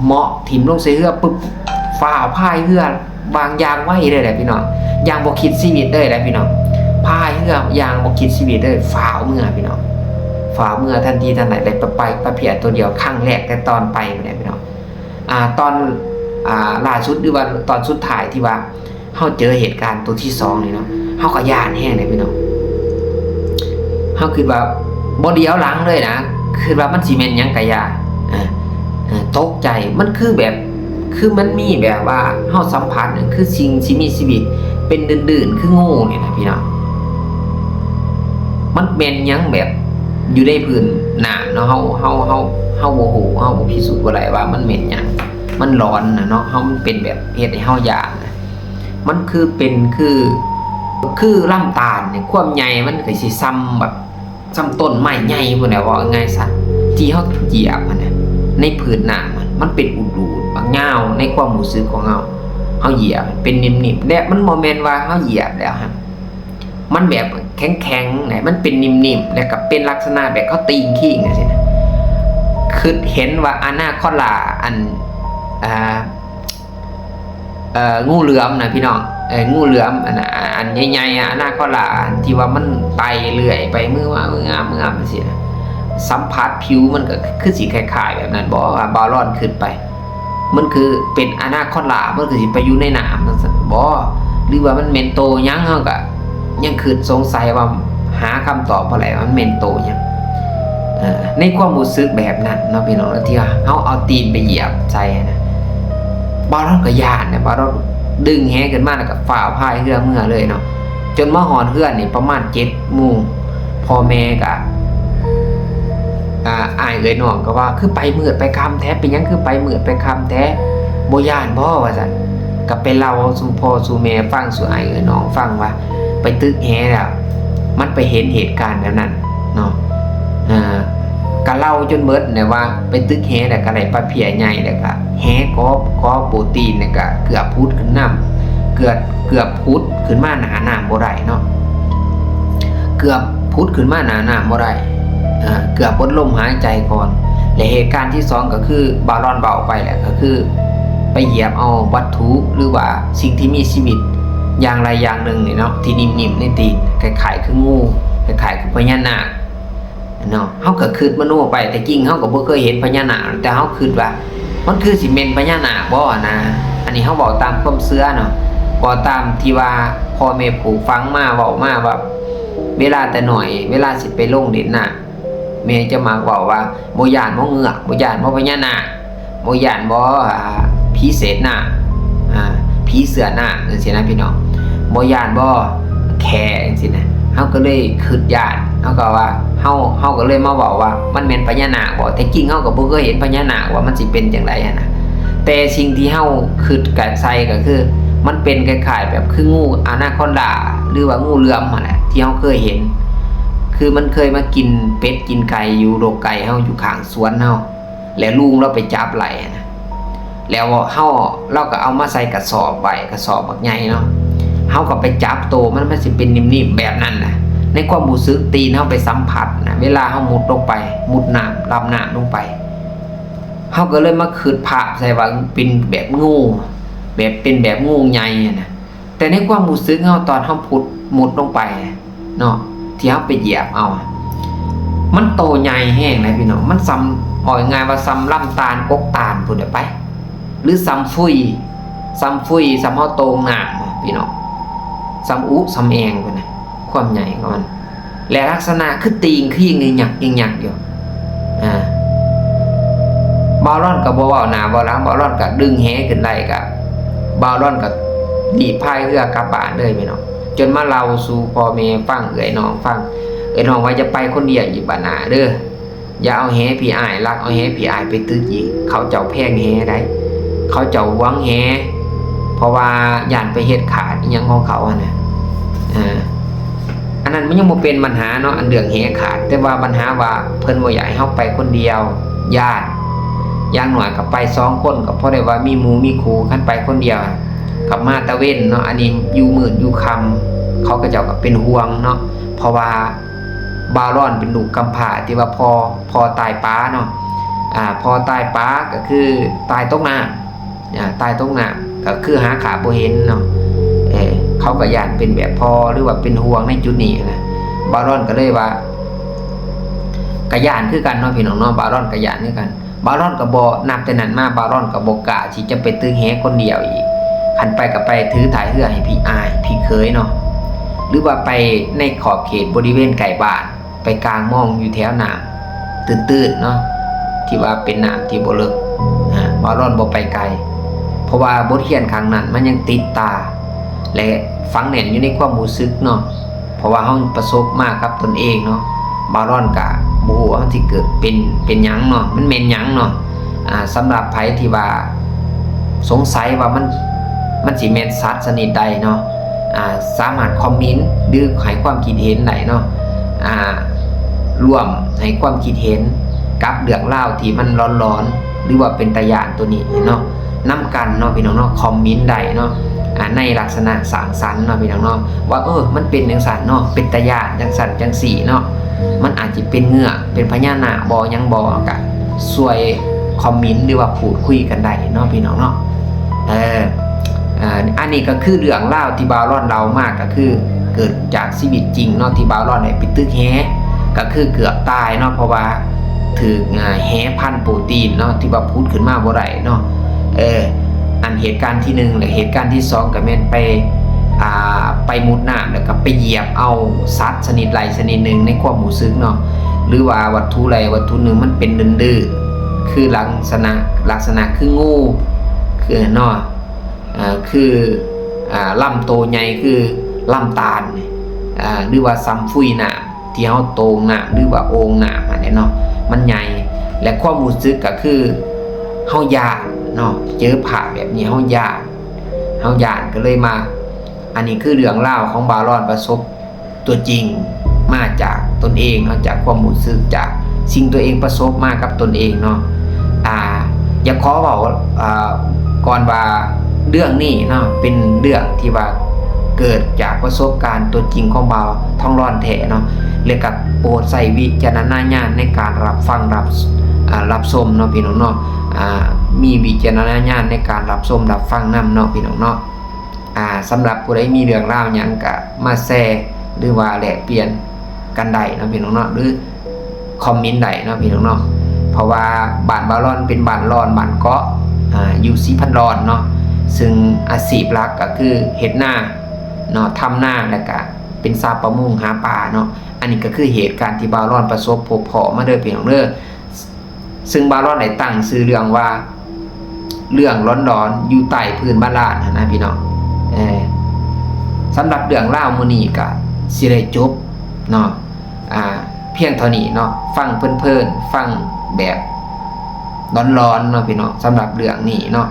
ເໝາະຖິ້ມລົງໃສ່ເຮືອປຶບ ຟ້າວພາຍເຮືອ ວ່າງຢ່າງໄວເລີຍແຫຼະພີ່ນ້ອງ ຢ່າງບໍ່ຄິດຊີວິດເລີຍແຫຼະພີ່ນ້ອງ. ພາຍເຮືອຢ່າງບໍ່ຄິດຊີວິດເລີຍ ຟ້າວເມືອພີ່ນ້ອງ ຟ້າວເມືອທັນທີທັນໃດ ໄດ້ປະ ໄປປະເພຍໂຕດຽວ ຄັ້ງແລກແຕ່ຕອນໄປພຸ້ນແຫຼະພີ່ນ້ອງ. ອາ ຕອນ ອາ ລ່າສຸດ ຫຼືວ່າຕອນສຸດທ້າຍທີ່ວ່າ ເຮົາເຈີເຫດການໂຕທີສອງນີ້ເນາະ ເຮົາກໍຢ້ານແຮງເດ້ພີ່ນ້ອງ. ເຮົາຄິດວ່າບໍ່ດຽວຫຼັງເລີຍນະ ຄິດວ່າມັນຊິແມ່ນຫຍັງກະຢ່າ ເອີ ເອີ ຕົກໃຈ ມັນຄືແບບ ຄືມັນມີແບບວ່າເຮົາສຳຜັດ ຄືສິ່ງທີ່ມີຊີວິດເປັນດື້ນໆ ຄືງູນີ້ນະພີ່ນ້ອງ. ມັນແມ່ນຫຍັງແບບຢູ່ໃນພື້ນນ້ຳເນາະ ເຮົາ ເຮົາ ເຮົາ ເຮົາບໍ່ຮູ້ ເຮົາບໍ່ພິສູດບໍ່ໄດ້ວ່າມັນແມ່ນຫຍັງ ມັນຫຼອນນະເນາະ ເຮົາ ມັນເປັນແບບເຮັດໃຫ້ເຮົາຢ້ານນະ. ມັນຄືເປັນ ຄື ຄືລຳຕານນີ້ ຄວາມໃຫຍ່ມັນກະຊິສ່ຳແບບ ສ່ຳຕົ້ນໄມ້ໃຫຍ່ພຸ້ນແຫຼະ ເວົ້າງ່າຍໆຊະ ທີ່ເຮົາຢຽບຫັ້ນນະ ໃນພື້ນນ້ຳມັນ ມັນເປັນອຸດໆ ບັກຍາວ ໃນຄວາມຮູ້ສຶກຂອງເຮົາ ເຮົາຢຽບເປັນນິ່ມໆ ແລະ ມັນບໍ່ແມ່ນວ່າເຮົາຢຽບແລ້ວຫັ້ນ ມັນແບບແຂງໆ ນະ ມັນເປັນນິ່ມໆ ແລ້ວກະເປັນລັກສະນະແບບເຂົາຕີງຄີງຈັ່ງຊີ້ນະ. ຄິດເຫັນວ່າອານາຄອນລາ ອັນ ອ່າ ເອີ ງູເຫຼືອມນະພີ່ນ້ອງ ເອີ ງູເຫຼືອມ ອັນ ອັນໃຫຍ່ໆ ອານາຄອນລາ ທີ່ວ່າມັນໄຕ່ເລື່ອຍໄປ ມືອາ ມືອາ ມືອາ ຈັ່ງຊີ້ນະ ສຳຜັດຜິວມັນກະຄືຊິຄ້າຍໆແບບນັ້ນບໍ ບ່າວລອນຄິດໄປ ມັນຄືເປັນອານາຄອນລາ ມັນຄືຊິໄປຢູ່ໃນນ້ຳຈັ່ງຊັ້ນບໍ ຫຼືວ່າມັນແມ່ນໂຕຫຍັງ ເຮົາກະຍັງຄິດສົງໄສວ່າ ຫາຄຳຕອບບໍ່ໄດ້ວ່າມັນແມ່ນໂຕຫຍັງ. ເອີ ໃນຄວາມຮູ້ສຶກແບບນັ້ນເນາະພີ່ນ້ອງ ທີ່ເຮົາເອົາຕີນໄປຢຽບໃສ່ຫັ້ນນະ ບ່າວລອນກະຢ້ານນະ ບ່າວລອນດຶງແຫຂຶ້ນມາ ແລ້ວກະຟ້າວພາຍເຮືອເມືອເລີຍເນາະ ຈົນມາຮອດເຮືອນນີ້ປະມານເຈັດໂມງ ພໍ່ແມ່ກະ ອາ ອ້າຍເອື້ອຍນ້ອງກະວ່າ ຄືໄປມືດໄປຄ່ຳແທ້ ເປັນຫຍັງຄືໄປມືດໄປຄ່ຳແທ້ ບໍ່ຢ້ານບໍ ວ່າຊັ້ນ ກະໄປເລົ່າສູ່ພໍ່ສູ່ແມ່ຟັງ ສູ່ອ້າຍເອື້ອຍນ້ອງຟັງວ່າ ໄປຕຶກແຫແລ້ວ ມັນໄປເຫັນເຫດການແບບນັ້ນເນາະ ເອີ ກະເລົ່າຈົນເບິດແຫຼະວ່າ ໄປຕຶກແຫແລ້ວກະໄດ້ປາເພຍໃຫຍ່ ແລ້ວກະແຫກໍ ກໍໂປຣຕີນ ແລ້ວກະເກືອບຜຸດຂຶ້ນນ້ຳ ເກືອບ ເກືອບຜຸດຂຶ້ນມາໜ້ານ້ຳບໍ່ໄດ້ເນາະ ເກືອບຜຸດຂຶ້ນມາໜ້ານ້ຳບໍ່ໄດ້ ເອີ ເກືອບໝົດລົມຫາຍໃຈກ່ອນ ແລະ ເຫດການທີສອງກະຄື ບ່າວລອນເວົ້າໄປແຫຼະ ກະຄື ໄປຢຽບເອົາວັດຖຸ ຫຼືວ່າສິ່ງທີ່ມີຊີວິດຢ່າງໃດຢ່າງໜຶ່ງນີ້ເນາະ ທີ່ນິ່ມໆໃນຕີນ ຄ້າຍໆຄືງູ ຄ້າຍໆຄືພະຍານາກເນາະ. ເຮົາກໍຄິດມະໂນໄປ ແຕ່ຈິງເຮົາກໍບໍ່ເຄີຍເຫັນພະຍານາກ ແຕ່ເຮົາຄິດວ່າມັນຄືຊິແມ່ນພະຍານາກບໍ່ນະ. ອັນນີ້ເຮົາເວົ້າຕາມຄວາມເຊື່ອເນາະ ເວົ້າຕາມທີ່ວ່າພໍ່ແມ່ປູກຝັງມາ ເວົ້າມາວ່າ ເວລາແຕ່ນ້ອຍ ເວລາຊິໄປລົງຫຼິ້ນນ້ຳ ແມ່ຈະມັກເວົ້າວ່າ ບໍ່ຢ້ານບໍ່ເງືອກ ບໍ່ຢ້ານບໍ່ພະຍານາກ ບໍ່ຢ້ານບໍ່ ອ່າ ຜີເສດນ້ຳ ອ່າ ຜີເສືອນ້ຳ ຈັ່ງຊີ້ນະພີ່ນ້ອງ ບໍ່ຢ້ານບໍ່ແຂ້ ຈັ່ງຊີ້ນະ. ເຮົາກໍເລີຍຄິດຢ້ານ ເຮົາກໍວ່າ ເຮົາ ເຮົາກໍເລີຍມາເວົ້າວ່າ ມັນແມ່ນພະຍານາກບໍ່? ແຕ່ຈິງເຮົາກໍບໍ່ເຄີຍເຫັນພະຍານາກວ່າມັນຊິເປັນຈັ່ງໃດຫັ້ນນະ ແຕ່ສິ່ງທີ່ເຮົາຄິດກະໃສ່ກໍຄື ມັນເປັນຄ້າຍໆແບບຄືງູອານາຄອນດາ ຫຼືວ່າງູເຫຼືອມຫັ້ນແຫຼະ ທີ່ເຮົາເຄີຍເຫັນ ຄືມັນເຄີຍມາກິນເປັດກິນໄກ່ຢູ່ລົກໄກ່ເຮົາ ຢູ່ຂ້າງສວນເຮົາ ແລ້ວລຸງລາວໄປຈັບໄລ່ຫັ້ນນະ ແລ້ວເຮົາ ລາວກໍເອົາມາໃສ່ກະສອບໄວ້ ກະສອບບັກໃຫຍ່ເນາະ ເຮົາກໍໄປຈັບໂຕມັນ ມັນຊິເປັນນິ່ມໆແບບນັ້ນນະ. ໃນຄວາມຮູ້ສຶກຕີນເຮົາໄປສຳຜັດນະ ເວລາເຮົາມຸດລົງໄປ ມຸດນ້ຳ ດຳນ້ຳລົງໄປ ເຮົາກໍເລີຍມາຄິດພາບໃສ່ວ່າເປັນແບບງູ ແບບ ເປັນແບບງູໃຫຍ່ຫັ້ນນະ. ແຕ່ໃນຄວາມຮູ້ສຶກເຮົາ ຕອນເຮົາພຸດ ມຸດລົງໄປເນາະ ທີ່ເຮົາໄປຢຽບເອົາ ມັນໂຕໃຫຍ່ແຮງເດ້ພີ່ນ້ອງ ມັນສ່ຳ ເວົ້າງ່າຍໆວ່າສ່ຳລຳຕານ ກົກຕານພຸ້ນແຫຼະໄປ ຫຼືສ່ຳຟຸຍ ສ່ຳຟຸຍ ສ່ຳເຮົາໂຕ່ງນ້ຳພີ່ນ້ອງ ສ່ຳອຸສ່ຳແອ່ງພຸ້ນນະ ຄວາມໃຫຍ່ຂອງມັນ. ແລະລັກສະນະຄືຕີງ ຄືຍິງຍັກຍິງຍັກຢູ່ ອ່າ ບ່າວລອນກໍບໍ່ເວົ້າໜ້າເວົ້າຫຼັງ ບ່າວລອນກໍດຶງແຫຂຶ້ນໄດ້ ກໍບ່າວລອນກໍລີບພາຍເຮືອກັບບ້ານເລີຍພີ່ນ້ອງ ຈົນມາເລົ່າສູ່ພໍ່ແມ່ຟັງ ເອື້ອຍນ້ອງຟັງ ເອື້ອຍນ້ອງວ່າຢ່າໄປຄົນດຽວອີກບາດໜ້າເດີ ຢ່າເອົາແຫພີ່ອ້າຍ ລັກເອົາແຫພີ່ອ້າຍໄປຕຶກອີກ ເຂົາເຈົ້າແພງແຫໃດ໋ ເຂົາເຈົ້າຫວງແຫ ເພາະວ່າຢ້ານໄປເຮັດຂາດອີ່ຫຍັງຂອງເຂົາຫັ້ນນະ ອ່າ ອັນນັ້ນມັນຍັງບໍ່ເປັນບັນຫາເນາະ ອັນເລື່ອງແຫຂາດ ແຕ່ວ່າບັນຫາວ່າເພິ່ນບໍ່ຢາກໃຫ້ເຮົາໄປຄົນດຽວ ຢ້ານ ຢ່າງໜ້ອຍກໍໄປສອງຄົນ ກໍພໍໄດ້ວ່າມີໝູ່ມີຄູ່ ຄັນໄປຄົນດຽວກໍມາຕາເວັນເນາະ ອັນນີ້ຢູ່ມືດຢູ່ຄ່ຳ ເຂົາ ເຂົາເຈົ້າກໍເປັນຫ່ວງເນາະ ເພາະວ່າບ່າວລອນເປັນລູກກຳພ້າ ທີ່ວ່າພໍ່ ພໍ່ຕາຍປາເນາະ ອ່າ ພໍ່ຕາຍປາກໍຄືຕາຍຕົກນ້ຳ ອ່າ ຕາຍຕົກນ້ຳ ກໍຄືຫາຂ້າບໍ່ເຫັນເນາະ ເອີ ເຂົາກໍຢ້ານເປັນແບບພໍ່ ຫຼືວ່າເປັນຫ່ວງໃນຈຸດນີ້ນະ ບ່າວລອນກໍເລີຍວ່າ ກໍຢ້ານຄືກັນເນາະ ພີ່ນ້ອງເນາະ ບ່າວລອນກໍຢ້ານຄືກັນ ບ່າວລອນກໍບໍ່ ນັບແຕ່ນັ້ນມາ ບ່າວລອນກໍບໍ່ກ້າທີ່ຈະໄປຕຶກແຫຄົນດຽວອີກ ຄັນໄປກໍໄປຖືທ້າຍເຮືອໃຫ້ພີ່ອ້າຍ ພີ່ເຂີຍເນາະ ຫຼືວ່າໄປໃນຂອບເຂດບໍລິເວນໃກ້ບ້ານ ໄປກາງມອງຢູ່ແຖວນ້ຳຕື້ນໆເນາະ ທີ່ວ່າເປັນນ້ຳທີ່ບໍ່ເລິກ ອ່າ ບ່າວລອນບໍ່ໄປໄກ ເພາະວ່າບົດຮຽນຄັ້ງນັ້ນມັນຍັງຕິດຕາ ແລະ ຝັງແໜ້ນຢູ່ໃນຄວາມຮູ້ສຶກເນາະ ເພາະວ່າເຮົາປະສົບມາກັບຕົນເອງເນາະ ບ່າວລອນກະບໍ່ຮູ້ວ່າມັນຊິເກີດເປັນ ເປັນຫຍັງເນາະ ມັນແມ່ນຫຍັງເນາະ ອ່າ ສຳລັບໃຜທີ່ວ່າສົງໄສວ່າມັນ ມັນຊິແມ່ນສັດຊະນິດໃດເນາະ ອ່າ ສາມາດຄອມເມັນ ຫຼື ໃຫ້ຄວາມຄິດເຫັນໄດ້ເນາະ ອ່າ ຮ່ວມໃຫ້ຄວາມຄິດເຫັນກັບເລື່ອງລາວທີ່ມັນຫຼອນໆ ຫຼືວ່າເປັນຕາຢ້ານໂຕນີ້ເນາະ ນຳກັນເນາະ ພີ່ນ້ອງເນາະ ຄອມເມັນໄດ້ເນາະ ອ່າ ໃນລັກສະນະສ້າງສັນເນາະ ພີ່ນ້ອງເນາະ ວ່າ ເອີ ມັນເປັນຈັ່ງຊັ້ນເນາະ ເປັນຕາຢ້ານຈັ່ງຊັ້ນຈັ່ງຊີ້ເນາະ ມັນອາດຈະເປັນເງືອກ ເປັນພະຍານາກບໍ່ ຫຍັງບໍ່ ກະຊ່ວຍຄອມເມັນ ຫຼືວ່າພູດຄຸຍກັນໄດ້ເນາະ ພີ່ນ້ອງເນາະ ເອີ ເອີ ອັນນີ້ກໍຄືເລື່ອງລາວທີ່ບ່າວລອນເລົ່າມາ ກໍຄືເກີດຈາກຊີວິດຈິງເນາະ ທີ່ບ່າວລອນໄດ້ໄປຕຶກແຫ ກໍຄືເກືອບຕາຍເນາະ ເພາະວ່າຖືກ ເອີ ແຫພັນໂປຣຕີນເນາະ ທີ່ວ່າຜຸດຂຶ້ນມາບໍ່ໄດ້ເນາະ ເອີ ອັນເຫດການທີໜຶ່ງ ແລະ ເຫດການທີສອງ ກໍແມ່ນໄປ ອ່າ ໄປມຸດນ້ຳ ແລ້ວກໍໄປຢຽບເອົາສັດຊະນິດໃດຊະນິດໜຶ່ງໃນຄວາມຮູ້ສຶກເນາະ ຫຼືວ່າວັດຖຸໃດວັດຖຸໜຶ່ງ ມັນເປັນດື້ໆ ຄືລັກສະນະ ລັກສະນະຄືງູ ຄືເນາະ ອ່າ ຄື ອ່າ ລຳໂຕໃຫຍ່ຄືລຳຕານ ອ່າ ຫຼືວ່າສ່ຳຟຸຍນ້ຳ ທີ່ເຮົາໂຕ່ງນ້ຳ ຫຼືວ່າໂອ່ງນ້ຳຫັ້ນແຫຼະເນາະ ມັນໃຫຍ່ ແລະ ຄວາມຮູ້ສຶກກໍຄືເຮົາຢ້ານເນາະ ເຈີພາບແບບນີ້ເຮົາຢ້ານ ເຮົາຢ້ານກໍເລີຍມາ ອັນນີ້ຄືເລື່ອງລາວຂອງບ່າວລອນປະສົບຕົວຈິງ ມາຈາກຕົນເອງເນາະ ຈາກຄວາມຮູ້ສຶກ ຈາກສິ່ງຕົວເອງປະສົບມາກັບຕົນເອງເນາະ ອ່າ ຢາກຂໍເວົ້າ ອ່າ ກ່ອນວ່າເລື່ອງນີ້ເນາະ ເປັນເລື່ອງທີ່ວ່າເກີດຈາກປະສົບການຕົວຈິງຂອງບ່າວທອງລອນແທ້ເນາະ ແລະ ກໍໂປດໃຊ້ວິຈາລະນະຍານໃນການຮັບຟັງ ຮັບ ອ ອ່າ ຮັບຊົມເນາະພີ່ນ້ອງເນາະ ອ່າ ມີວິຈາລະນະຍານໃນການຮັບຊົມຮັບຟັງນຳເນາະພີ່ນ້ອງເນາະ. ອ່າ ສຳລັບຜູ້ໃດມີເລື່ອງລາວຫຍັງກະມາແຊ ຫຼືວ່າແລກປ່ຽນກັນໄດ້ເນາະພີ່ນ້ອງເນາະ ຫຼືຄອມເມັນໄດ້ເນາະພີ່ນ້ອງເນາະ. ເພາະວ່າບ້ານບ່າວລອນເປັນບ້ານລອນ ບ້ານເກາະ ອ່າ ຢູ່ສີພັນລອນເນາະ ຊຶ່ງອາຊີບຫຼັກກໍຄືເຮັດນາເນາະ ທຳນາ ແລ້ວກະເປັນຊາວປະມົງຫາປາເນາະ. ອັນນີ້ກໍຄືເຫດການທີ່ບ່າວລອນປະສົບພົບພໍ້ມາເດີພີ່ນ້ອງເດີ. ຊຶ່ງບ່າວລອນໄດ້ຕັ້ງຊື່ເລື່ອງວ່າ ເລື່ອງຫຼອນໆຢູ່ໃຕ້ພື້ນບາດານຫັ້ນນະພີ່ນ້ອງ. ເອີ ສຳລັບເລື່ອງລາວມື້ນີ້ກະຊິໄດ້ຈົບເນາະ ອ່າ ພຽງເທົ່ານີ້ເນາະ ຟັງເພີນໆ ຟັງແບບຫຼອນໆເນາະພີ່ນ້ອງ ສຳລັບເລື່ອງນີ້ເນາະ.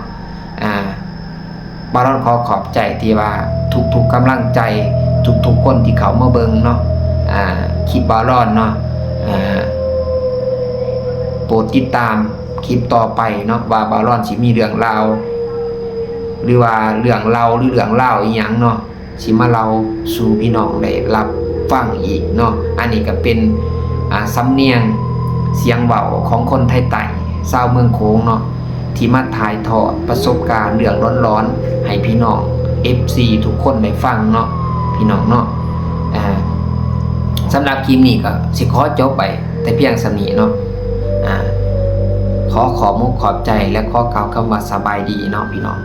ອ່າ ບ່າວລອນຂໍຂອບໃຈທີ່ວ່າທຸກໆກຳລັງໃຈ ທຸກໆຄົນທີ່ເຂົ້າມາເບິ່ງເນາະ ອ່າ ຄລິບບ່າວລອນເນາະ. ອ່າ ໂປດຕິດຕາມຄລິບຕໍ່ໄປເນາະ ວ່າບ່າວລອນຊິມີເລື່ອງລາວ ຫຼືວ່າເລື່ອງເລົ່າ ຫຼືເລື່ອງລາວອີ່ຫຍັງເນາະ ຊິມາເລົ່າສູ່ພີ່ນ້ອງໄດ້ຮັບຟັງອີກເນາະ. ອັນນີ້ກໍເປັນ ອ່າ ສຳນຽງສຽງເວົ້າຂອງຄົນໄທໃຕ້ ຊາວເມືອງໂຂງເນາະ ທີ່ມາຖ່າຍທອດປະສົບການເລື່ອງຫຼອນໆໃຫ້ພີ່ນ້ອງເອັຟຊີທຸກຄົນໄດ້ຟັງເນາະ ພີ່ນ້ອງເນາະ. ອ່າ ສຳລັບຄລິບນີ້ກໍຊິຂໍຈົບໄວ້ແຕ່ພຽງສ່ຳນີ້ເນາະ. ອ່າ ຂໍຂອບມຸກຂອບໃຈ ແລະ ຂໍກ່າວຄຳວ່າສະບາຍດີເນາະພີ່ນ້ອງ.